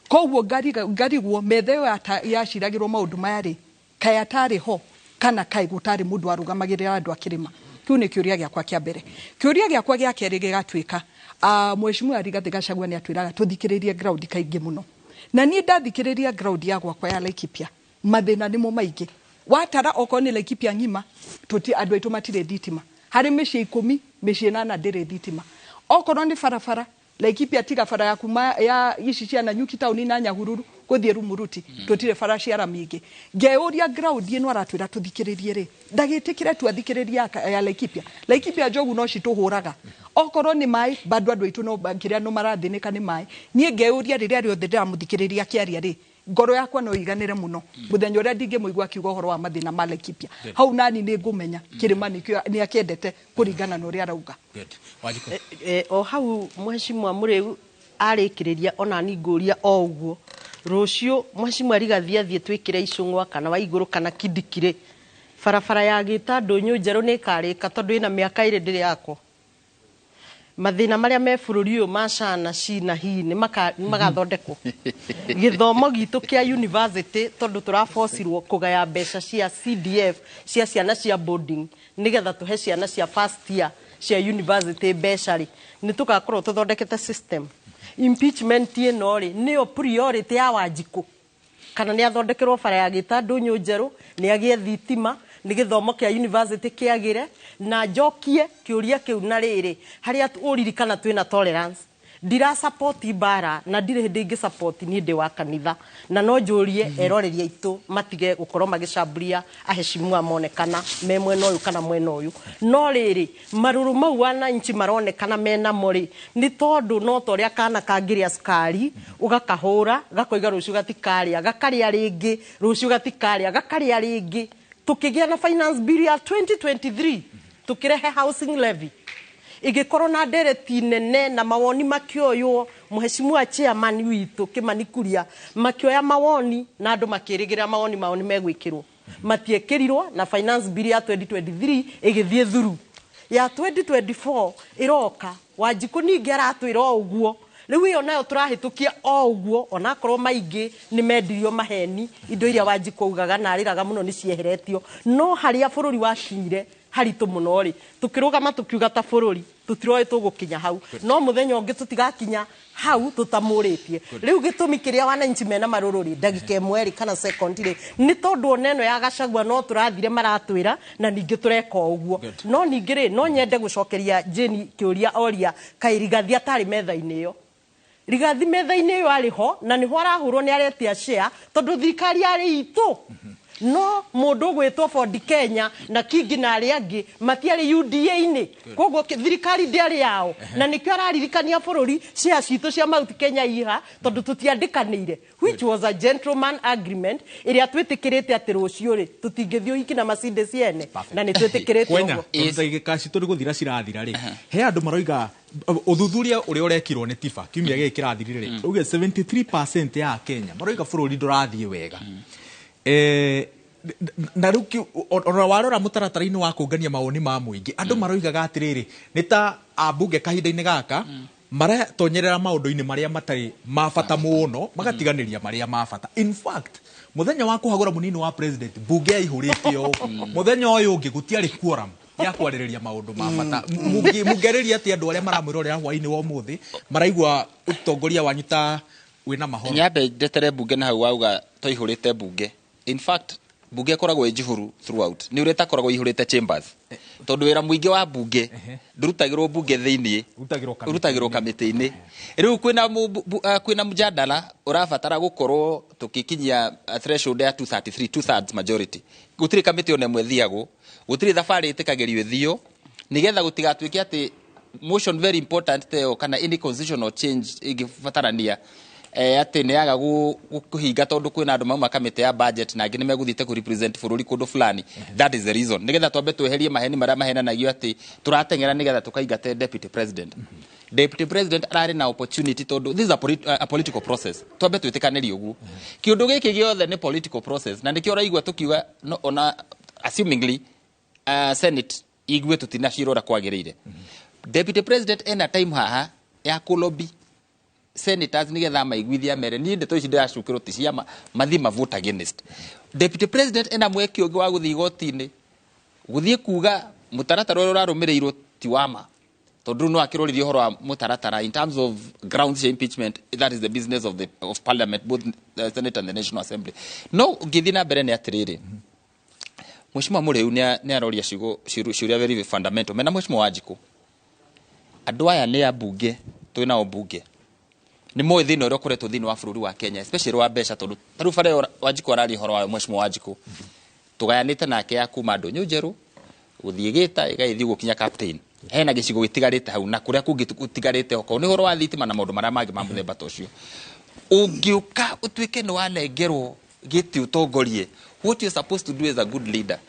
Koguo ngarigwo metha ĩyo yaciragĩrwo maũndũ maya rĩ, kaĩ atarĩ ho kana kaĩ gũtarĩ mũndũ warũgamagĩrĩra andũ a kĩrĩma? Kĩu nĩ kĩũria gĩakwa kĩa mbere. Kĩũria gĩakwa gĩa kerĩ gĩgatuĩka, mheshimiwa Rigathĩ Gachagua nĩ atwĩraga tũthikĩrĩrie ground kaingĩ mũno, na niĩ ndathikĩrĩria ground ya gwakwa ya Laikipia, mathĩna nĩmo maingĩ. Watara okorwo nĩ Laikipia ng'ima, tũti andũ aitũ matirĩ thitima. Harĩ mĩciĩ 10, mĩciĩ 8 ndĩrĩ thitima. Okorwo nĩ barabara, Laikipia tiga bara ya kuma ya ici cia Nanyuki taũni na Nyahururu gũthiĩ Rumuruti, tũtirĩ bara cia rami ingĩ. Ngeyũria, ground ĩno aratwĩra tũthikĩrĩrie rĩ, ndagĩtĩkĩre tu athikĩrĩrie ya Laikipia? Laikipia njogu no citũhũraga. Okorwo nĩ maĩ, bado andũ aitũ no kĩrĩa no marathĩnĩka nĩ maĩ. Niĩ ngeyũria, rĩrĩa rĩothe ndĩramũthikĩrĩria akĩaria rĩ, ngoro yakwa no iganĩre mũno. Mũthenya ũrĩa ndingĩmũigua akiuga ũhoro wa mathĩna ma Laikipia, hau nani nĩ ngũmenya kĩrĩma nĩkĩo nĩ akĩendete kũringana na ũrĩa arauga. Good. Wanjikũ. O hau mheshimiwa Mũrĩu arĩkĩrĩria, ona ni ngũria o ũguo, rũciũ mheshimiwa Rigathi athiĩ twĩkĩre icũng'wa kana wa igũrũ kana kindikirĩ, barabara ya gĩta ndũnyũ njerũ nĩ ĩkarĩka? Tondũ ĩna mĩaka 2 ndĩrĩ yakwo. Mathĩna marĩa me bũrũri ũyũ ma cana ci na hi nĩ magathondekwo? Gĩthomo gitũ kĩa university, tondũ tũrabocirwo kũgaya mbeca cia CDF cia ciana cia boarding nĩgetha tũhe ciana cia first year cia university mbeca rĩ, nĩ tũgakorwo tũthondekete system? Impeachment ĩno rĩ, nĩyo priority ya Wanjikũ, kana nĩ athondekerwo bara ya gĩta ndũnyũ njerũ, nĩ agĩe thitima, Nĩ gĩthomo kĩa university kĩagĩre. Na njokie kĩũria kĩu na rĩrĩ, harĩa ũririkana twĩna tolerance, ndira support mbara na ndirĩ hĩndĩ ingĩ support. Niĩ ndĩ wa kanitha na no njũrie eroreri aitũ matige gũkorwo magĩcamburia aheshimiwa monekana me mwena ũyũ kana mwena ũyũ. No rĩrĩ, marũrũ mau wananchi maronekana menamo rĩ, nĩ tondũ no ta ũrĩa kana kangĩrĩa cukari, ũgakahũra gakoiga rũciũ gatikarĩa, gakarĩa rĩngĩ, rũciũ gatikarĩa, gakarĩa rĩngĩ. Tũkĩgĩa na finance bill ya 2023, tũkĩrehe housing levy, ĩgĩkorwo na ndereti nene na mawoni makĩoywo. Mũheshimiwa chairman witũ Kimani Kuria makĩoya mawoni na andũ makĩrĩgĩrĩra mawoni mao nĩ megwĩkĩrwo, matiĩkĩrirwo. Na finance bill ya 2023 ĩgĩthiĩ thuru. Ya 2024 ĩroka, Wanjikũ ningĩ aratwĩra o ũguo. Rĩu ĩyo nayo tũrahĩtũkia o ũguo, onakorwo maingĩ nĩ mendirio maheni. Indo iria Wanjikũ augaga na arĩraga mũno nĩ cieheretio, no harĩa bũrũri wakinyire haritũ mũno rĩ, tũkĩrũgama tũkiuga ta bũrũri tũtiroĩ tũgũkinya hau, no mũthenya ũngĩ tũtigakinya hau tũtamũrĩtie. Rĩu gĩtũmi kĩrĩa wananchi mena marũrũ rĩ, ndagĩka ĩmwe rĩ kana second rĩ, nĩ tondũ ona ĩno ya Gachagua no tũrathire maratwĩra na ningĩ tũreka o ũguo. No ningĩ rĩ, no nyende gũcokeria Jane kĩũria oria, kaĩ Rigathi atarĩ metha-inĩ ĩyo? Rigathi metha-inĩ ĩyo arĩ ho, na nĩho arahũrwo nĩ aretia share, tondũ thirikari yarĩ itũ. No mũndũ ũgwĩtwo Ford Kenya na Kingi na arĩa angĩ matiarĩ UDA-inĩ, koguo thirikari ndĩarĩ yao, na nĩkĩo araririkania bũrũri share citũ cia Mount Kenya iha, tondũ tũtiandĩkanĩire, which was a gentleman agreement ĩrĩa twĩtĩkĩrĩte atĩ rũciũ rĩ tũtingĩthiĩ ũhiki na Mercedes ciene, na nĩ twĩtĩkĩrĩte Kwenya ũguo. Tondũ ndagĩka citũ nĩ gũthira cirathira rĩ, he andũ maroiga ũthuthuria ũrĩa ũrekirwo nĩ TIFA kiumia gĩkĩ kĩrathirire rĩ, uge 73% ya Kenya maroiga bũrũri ndũrathiĩ wega. Na rĩu ona warora mũtaratara-inĩ wa kũngania mawoni ma mũingĩ, andũ maroigaga atĩrĩrĩ, nĩ ta ambunge kahinda-inĩ gaka maratonyerera maũndũ-inĩ marĩa matarĩ ma bata mũno, magatiganĩria marĩa ma bata. In fact, mũthenya wa kũhagũra mũnini wa president, mbunge yaihũrĩte ũũ, mũthenya ũyũ ũngĩ gũtiarĩ quorum ya kwarĩrĩria maũndũ ma bata. Mũngĩarĩria atĩ andũ arĩa maramwĩrorera hwaĩ-inĩ wa ũmũthĩ maraigua ũtongoria wanyu ta wĩna mahoro? Nyambe ndetere mbunge na hau wauga twaihũrĩte mbunge. In fact, mbunge ĩkoragwo ĩ njihũru throughout, nĩ ũrĩa ĩtakoragwo ihũrĩte chambers, tondũ wĩra mũingĩ wa mbunge ndũrutagĩrwo mbunge thĩiniĩ. Ũrutagĩrwo kamĩtĩ-inĩ. Ũrutagĩrwo kamĩtĩ-inĩ. Rĩu kwĩna kwĩna mjadala ũrabatara gũkorwo tũgĩkinyia threshold ya 233, two thirds majority. Gũtirĩ kamĩtĩ ona ĩmwe ĩthiagwo, gũtirĩ thabarĩ ĩtĩkagĩrio ĩthio, nĩgetha gũtigatuĩke atĩ motion very important ta ĩyo kana any constitutional change ĩngĩbatarania atĩ nĩ yaga kũhinga tondũ kwĩna andũ mauma kamĩtĩ ya budget na angĩ nĩ megũthiĩte kũ represent bũrũri kũndũ fulani. That is the reason, nĩgetha twambe tweherie maheni marĩa mahenanagio atĩ tũrateng'era nĩgetha tũkaingate deputy president. Deputy president ararĩ na opportunity, tondũ this is a political process. Twambe twĩtĩkanĩrie ũguo, kĩũndũ gĩkĩ gĩothe nĩ political process, na nĩkĩo ũraigua tũkiuga no, ona assumingly senate igue tũtinacira ũrĩa kwagĩrĩire, deputy president ena time haha ya kũlobby senators nigetha maiguithia mere niĩ ndeto ici ndĩracukĩrwo ti ciama, mathiĩ ma vote against. Deputy president ena mweke ũngĩ wa gũthiĩ igoti-inĩ, gũthiĩ kuga mũtaratara ũrĩa ũrarũmĩrĩirwo ti wa ma, tondũ rĩu no akĩroririe ũhoro wa mũtaratara in terms of grounds cia impeachment. That is the business of parliament, both the senate and the National Assembly. No ngĩthiĩ na mbere nĩ atĩrĩrĩ, Mheshimiwa Mũrĩu nĩ aroria ciugo ciũria very fundamental mena Mheshimiwa Wanjikũ. Andũ aya nĩ ambunge, twĩ nao mbunge, nĩ moĩ thĩna ũrĩa ũkoretwo thĩinĩ wa bũrũri wa Kenya, especially wa mbeca, tondũ ta rĩu bara ĩyo Wanjikũ araria ũhoro wayo, Mheshimiwa Wanjikũ tũgayanĩte nake ya kuma Ndũnyũ Njerũ gũthiĩ Gĩta ĩgagĩthiĩ gũkinya Captain, hena gĩcigo gĩtigarĩte hau na kũrĩa kũngĩ gũtigarĩte okorwo nĩ ũhoro wa thitima na maũndũ marĩa mangĩ ma mũthemba ta ũcio. Ũngĩũka ũtuĩke nĩ wanengerwo gĩtĩ ũtongorie, what you're supposed to do as a good leader,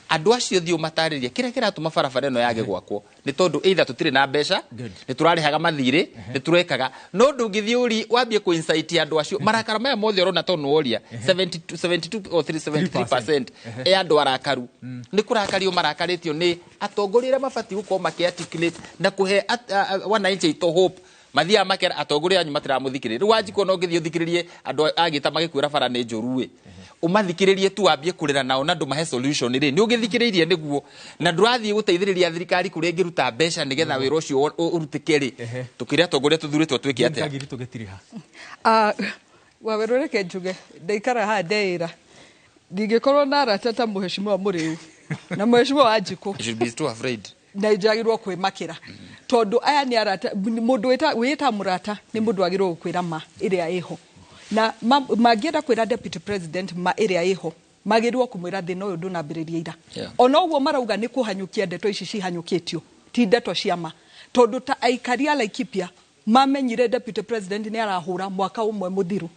andũ acio thiĩ ũmatarĩrie kĩrĩa kĩratũma barabara ĩno yage gwakwo nĩ tondũ either tũtirĩ na mbeca, nĩ tũrarĩhaga mathirĩ, nĩ tũrekaga. No ndũngĩthiĩ ũri wambie kũ incite andũ acio marakara maya mothe ũrona, tondũ nĩworia 72 72 or 73% ya andũ arakaru, nĩ kũrakario marakarĩtio nĩ atongoria arĩa mabatiĩ gũkorwo makĩ-articulate na kũhe wananchi aitũ hope. Mathiaga makera atongoria anyu matiramũthikĩrĩria. Rĩu Wanjikũ, no ngĩthiĩ ũthikĩrĩrie andũ agĩta magĩkwĩra bara nĩ njũru ĩ, ũmathikĩrĩrie tu, wambie kũrĩra nao na ndũmahe solution rĩ, nĩ ũgĩthikĩrĩirie nĩguo na ndũrathiĩ gũteithĩrĩria thirikari kũrĩa ĩngĩruta mbeca nĩgetha wĩra ũcio ũrutĩke rĩ. Tũkĩrĩ atongoria tũthurĩtwo twĩke atĩa? Kagiri tũgĩtiriha. Ah, Wawerũ, reke njuge ndaikara haha ndeĩra ndingĩkorwo na arata ta Mũheshimiwa Mũrĩu. Na mheshimiwa Wanjikũ. You should be too afraid. Na njagĩrĩirwo kwĩmakĩra tondũ aya nĩ arata. Mũndũ wĩta mũrata nĩ mũndũ wagĩrĩirwo gũkwĩra ma ĩrĩa ĩho, na mangĩenda kwĩra deputy president ma ĩrĩa ĩho, magĩrĩirwo kũmwĩra thĩna ũyũ ndũnambĩrĩria ira. Ona ũguo marauga nĩ kũhanyũkia ndeto ici cihanyũkĩtio ti ndeto cia ma, tondũ ta aikari a Laikipia mamenyire deputy president nĩ arahũra mwaka ũmwe mũthiru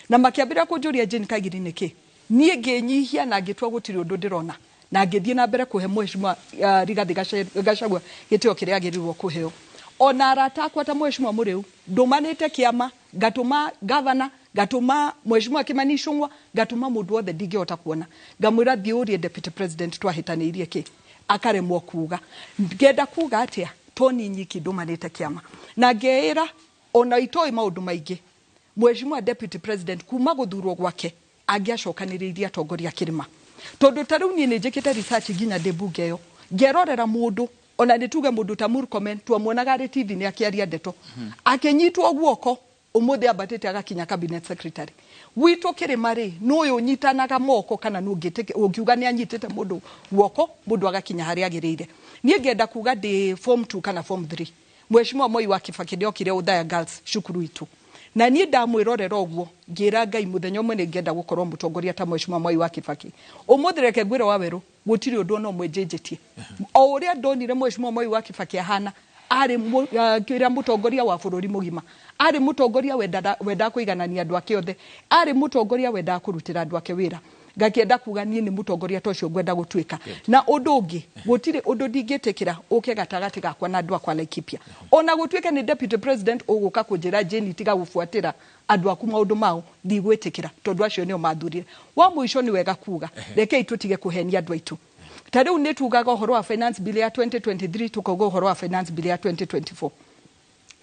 na makĩambĩrĩria kũnjũria, "Jane Kagiri, nĩkĩ?" Niĩ ngĩnyihia na ngĩtua gũtirĩ ũndũ ndĩrona na ngĩthiĩ na mbere kũhe mheshimiwa Rigathi Gachagua gĩtĩo kĩrĩa agĩrĩirwo kũheo. Ona arata akwa ta mheshimiwa Mũrĩu, ndũmanĩte kĩama, ngatũma gavana, ngatũma mheshimiwa Kimani Ichung'wa, ngatũma mũndũ wothe ndingĩhota kuona, ngamwĩra, "Thiĩ ũrie deputy president twahĩtanĩirie kĩ." Akaremwo kuga. Ngenda kuga atĩa? Toni nyiki ndũmanĩte kĩama na ngeĩra ona itoĩ maũndũ maingĩ, mheshimiwa deputy president kuma gũthurwo gwake angĩacokanĩrĩirie atongoria a kĩrĩma, tondũ ta rĩu niĩ nĩ njĩkĩte research nginya ndĩ mbunge ĩyo, ngerorera mũndũ ona nĩ tuge mũndũ ta Murkomen, tuamuonaga arĩ TV nĩ akĩaria ndeto, akĩnyitwo guoko, ũmũthĩ ambatĩte agakinya cabinet secretary. Gwitũ kĩrĩma rĩ, nũ ũyũ ũnyitanaga moko kana nũ ũngiuga nĩ anyitĩte mũndũ guoko, mũndũ agakinya harĩa agĩrĩire? Niĩ ngenda kuga ndĩ form 2 kana form 3, mheshimiwa Moi wa Kibaki nĩokire Othaya Girls, cukuru itũ, na niĩ ndamwĩrorera ũguo ngĩra Ngai mũthenya ũmwe nĩ ngenda gũkorwo mũtongoria ta mheshimiwa Moi wa Kibaki. Ũmũthĩ reke ngwĩre wa werũ, gũtirĩ ũndũ ona ũmwe njenjetie. O ũrĩa ndonire mheshimiwa Moi wa Kibaki ahana, arĩ kĩrĩa mũtongoria wa bũrũri mũgima, arĩ mũtongoria wendaga kũiganania andũ ake othe, arĩ mũtongoria wendaga kũrutĩra andũ ake wĩra, ngakĩenda kuga niĩ nĩ mũtongoria ta ũcio ngwenda gũtuĩka. Na ũndũ ũngĩ, gũtirĩ ũndũ ndingĩtĩkĩra ũke gatagatĩ gakwa na andũ akwa Laikipia, ona gũtuĩke nĩ deputy president ũgũka kũnjĩra, "Jane, tiga gũbuatĩra andũ aku maũndũ mao," ndigwĩtĩkĩra, tondũ acio nĩo mathurire. Wa mũico, nĩ wega kuga rekei tũtige kũhenia andũ aitũ. Ta rĩu nĩ tugaga ũhoro wa finance bill ya 2023, tukauga ũhoro wa finance bill ya 2024.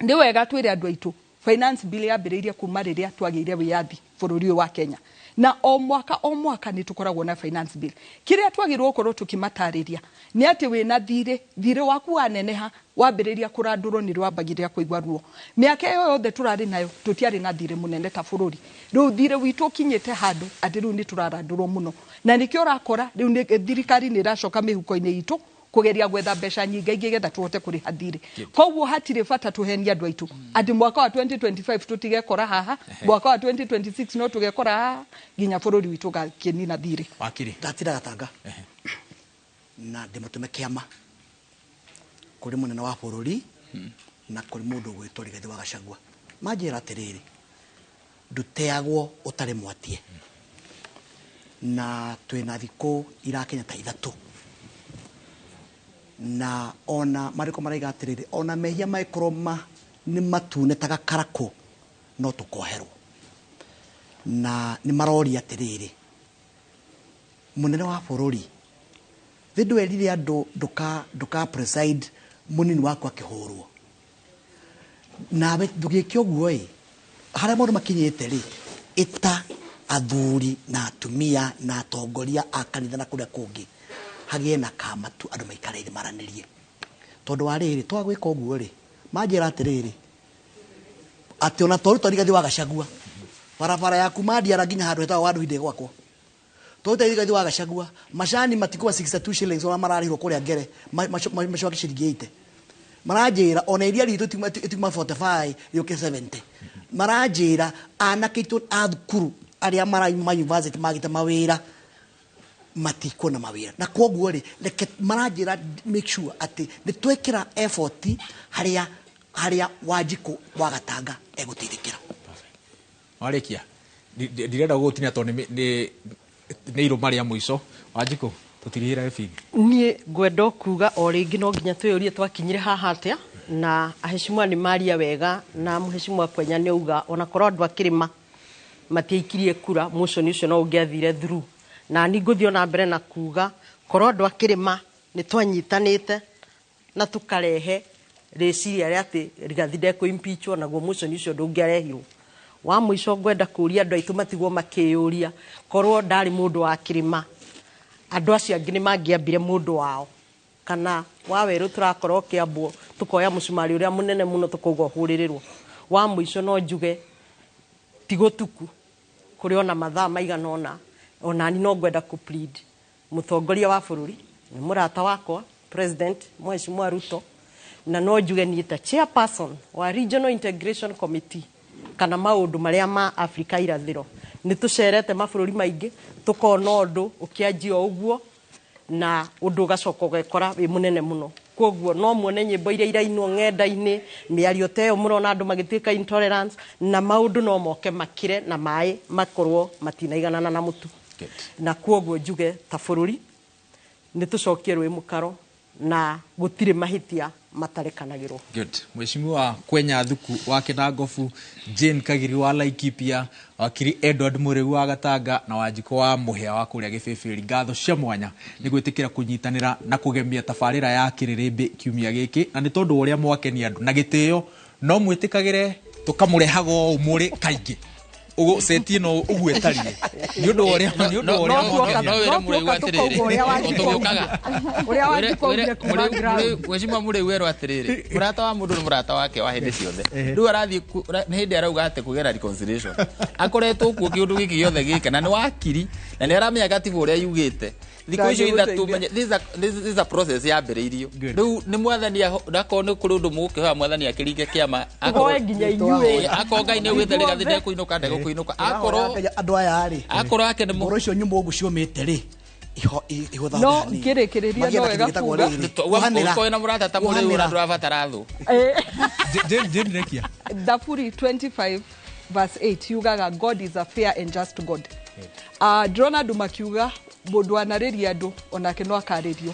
Nĩ wega twĩre andũ aitũ finance bill yambĩrĩirie kuma rĩrĩa twagĩire wĩyathi bũrũri ũyũ wa Kenya, na o mwaka o mwaka nĩ tũkoragwo na finance bill. Kĩrĩa twagĩrĩirwo gũkorwo tũkĩmatarĩria nĩ atĩ wĩna thirĩ, thirĩ waku waneneha, wambĩrĩria kũrandũrwo, nĩ rwambagĩrĩria kũigua ruo. Mĩaka ĩyo yothe tũrarĩ nayo tũtiarĩ na thirĩ mũnene ta bũrũri. Rĩu thirĩ witũ ũkinyĩte handũ atĩ rĩu nĩ tũrarandũrwo mũno, na nĩkĩo ũrakora rĩu thirikari nĩ ĩracoka mĩhuko-inĩ itũ kũgeria gwetha mbeca nyingĩ ingĩ getha tũhote kũrĩha thirĩ. Koguo hatirĩ bata tũhenie andũ aitũ atĩ mwaka wa 2025 tũtigekora haha, mwaka wa 2026 no tũgekora haha, nginya bũrũri witũ ũgakĩnina thirĩ. Wakiri. Ndatira gatanga na ndĩmũtũme kĩama kũrĩ mũnene wa bũrũri na kũrĩ mũndũ ũgwĩtwo Rigathĩ wa Gachagua. Manjĩra atĩrĩrĩ, ndũteagwo ũtarĩ mwatie, na twĩna thikũ irakinya ta 3, na ona marĩko maraiga atĩrĩrĩ, ona mehia mangĩkorwo ma nĩ matune ta gakarakũ, no tũkoherwo. Na nĩ maroria atĩrĩrĩ, mũnene wa bũrũri, thĩ ndwerire andũ ndũka preside mũnini waku akĩhũrwo, nawe ndũgĩke ũguo. Ĩ harĩa maũndũ makinyĩte rĩ, ĩta athuri na atumia na atongoria a kanitha na kũrĩa kũngĩ, hagĩe na kamatu, andũ maikare thĩ maranĩrie, tondũ wa rĩrĩ, twaga gwĩka ũguo rĩ, manjĩra atĩrĩrĩ, atĩ ona twaruta Rigathĩ wa Gachagua, barabara ya kuma Ndiara nginya handũ hetagwo Wanduhi gwakwo, twaruta Rigathĩ wa Gachagua, macani matikuwa 62 shillings ona mararĩhwo kũrĩa Ngere, macoke ciringi 80. Maranjĩra ona iria ritũ itiuma 45 rĩũke 70. Maranjĩra anake aitũ a thukuru arĩa marauma university magĩte mawĩra, matikuona mawĩra, na koguo rĩ, reke maranjĩra make sure atĩ nĩ twekĩra effort harĩa Wanjikũ wa Gatanga egũteithĩkĩra. Warĩkia, ndirenda gũgũtinia tondũ nĩ irũma rĩa mũico. Wanjikũ, tũtirihĩre gĩbindi. Niĩ ngwenda o kuga o rĩngĩ, no nginya twĩyũrie twakinyire haha atĩa, na aheshimiwa nĩ maria wega, na mũheshimiwa Kwenya nĩ auga ona korwo andũ a kĩrĩma matiaikirie kura, motion ũcio no ũngĩathire through. Na ni ngũthiĩ ona mbere na kuga korwo andũ a kĩrĩma nĩ twanyitanĩte na tũkarehe rĩciria rĩa atĩ Rigathi ndekũ impeachwo, naguo motion ũcio ndũngĩarehirwo. Wa mũico, ngwenda kũria andũ aitũ matigwo makĩyũria, korwo ndarĩ mũndũ wa kĩrĩma, andũ acio angĩ nĩ mangĩambire mũndũ wao, kana wa werũ tũrakorwo kĩambwo tũkoya mũcumarĩ ũrĩa mũnene mũno tũkauga ũhũrĩrĩrwo. Wa mũico, no njuge ti gũtuku, kũrĩ ona mathaa maigana ũna. Onani no ngwenda kũ plead mũtongoria wa bũrũri Nĩ mũrata wakwa President Mheshimiwa Ruto, na no njuge niĩ ta chairperson wa Regional Integration Committee kana maũndũ marĩa ma Afrika irathĩro, nĩ tũcerete mabũrũri maingĩ tũkona ũndũ ũkĩanjia o ũguo na ũndũ ũgacoka ũgekora wĩ mũnene mũno. Koguo no muone nyĩmbo iria irainwo ng'enda-inĩ, mĩario ta ĩyo mũrona andũ magĩtuĩka intolerance, na maũndũ no moke makĩre na maĩ makorwo matinaiganana na mũtu. Na koguo njuge ta bũrũri nĩ tũcokie rũĩ mũkaro na gũtirĩ mahĩtia matarekanagĩrwo. Good. Mheshimiwa Kwenya Thuku wa Kinangofu, Jane Kagiri wa Laikipia, wakiri Edward Mũrĩu wa Gatanga na Wanjikũ wa Mũhĩa wa kũrĩa Gĩbĩbĩri, ngatho cia mwanya nĩ gwĩtĩkĩra kũnyitanĩra na kũgemia tabarĩra ya Kĩrĩrĩmbĩ kiumia gĩkĩ, na nĩ tondũ wa ũrĩa mwakenia andũ na gĩtĩo no mwĩtĩkagĩre tũkamũrehaga ũũ mũrĩ kaingĩ ũguo seti ĩno ũguo ĩtariĩ nĩ ũndũ wa ũrĩa nĩ ũndũ wa ũrĩa mwakenia No wĩre Mũrĩu atĩrĩrĩ, tũgĩũkaga. Ũrĩa Wanjikũ augire kuma ground. Mheshimiwa Mũrĩu werwo atĩrĩrĩ, mũrata wa mũndũ nĩ mũrata wake wa hĩndĩ ciothe. Rĩu arathiĩ nĩ hĩndĩ arauga atĩ kũgĩa na reconciliation. Akoretwo kuo kĩũndũ gĩkĩ gĩothe gĩka na nĩ wakiri na nĩ aramenya gatiba ũrĩa yugĩte. Thikũ icio ithatũ menye this is a process yambĩrĩirio. Rĩu nĩ mwathani akorwo nĩ kũrĩ ũndũ mũgũkĩhoya mwathani akĩringe kĩama, Tũhoe nginya inyuĩ. Akorwo Ngai nĩ augĩte Rigathĩ ndekũinũka, ndegũkũinũka. Akorwo andũ aya rĩ, akorwo ake nĩ ngoro icio nyũmũ ũguo ciũmĩte rĩ, ihũthahũthe No, hanini. ngĩrĩkĩrĩria Magĩe no na wega kĩndũ gĩtagwo kuga. rĩrĩ, kuohanĩra. Ũkorwo na mũrata ta Mũrĩu Kuohanĩra. na ndũrabatara thũ. Jane Rekia. Thaburi 25 verse 8 yugaga God is a fair and just God. Ndĩrona andũ makiuga mũndũ anarĩria andũ onake no akarĩrio.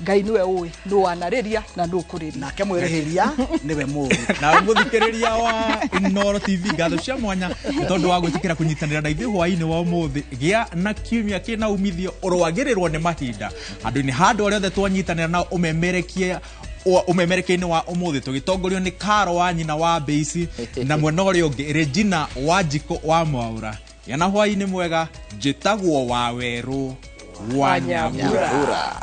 Ngai nĩwe ũĩ nũ wanarĩria na nũ ũkũrĩria. Nake mwĩrĩhĩria nĩwe mũũru. Na mũthikĩrĩria wa Inooro TV, ngatho cia mwanya nĩ tondũ wa gwĩtĩkĩra kũnyitanĩra na ithuĩ hwaĩ-inĩ wa ũmũthĩ. Gĩa na kiumia kĩna umithio ũrwagĩrĩrwo nĩ mahinda handũ-inĩ ha andũ arĩa othe twanyitanĩra nao ũmemerekie ũmemerekia-inĩ wa ũmũthĩ tũgĩtongorio nĩ Karo wa nyina wa Mbĩici na mwena ũrĩa ũngĩ Regina Wanjikũ wa Mwaũra. Gĩa na hwaĩ-inĩ mwega, njĩtagwo Wawerũ wa Nyambura. Nyambura.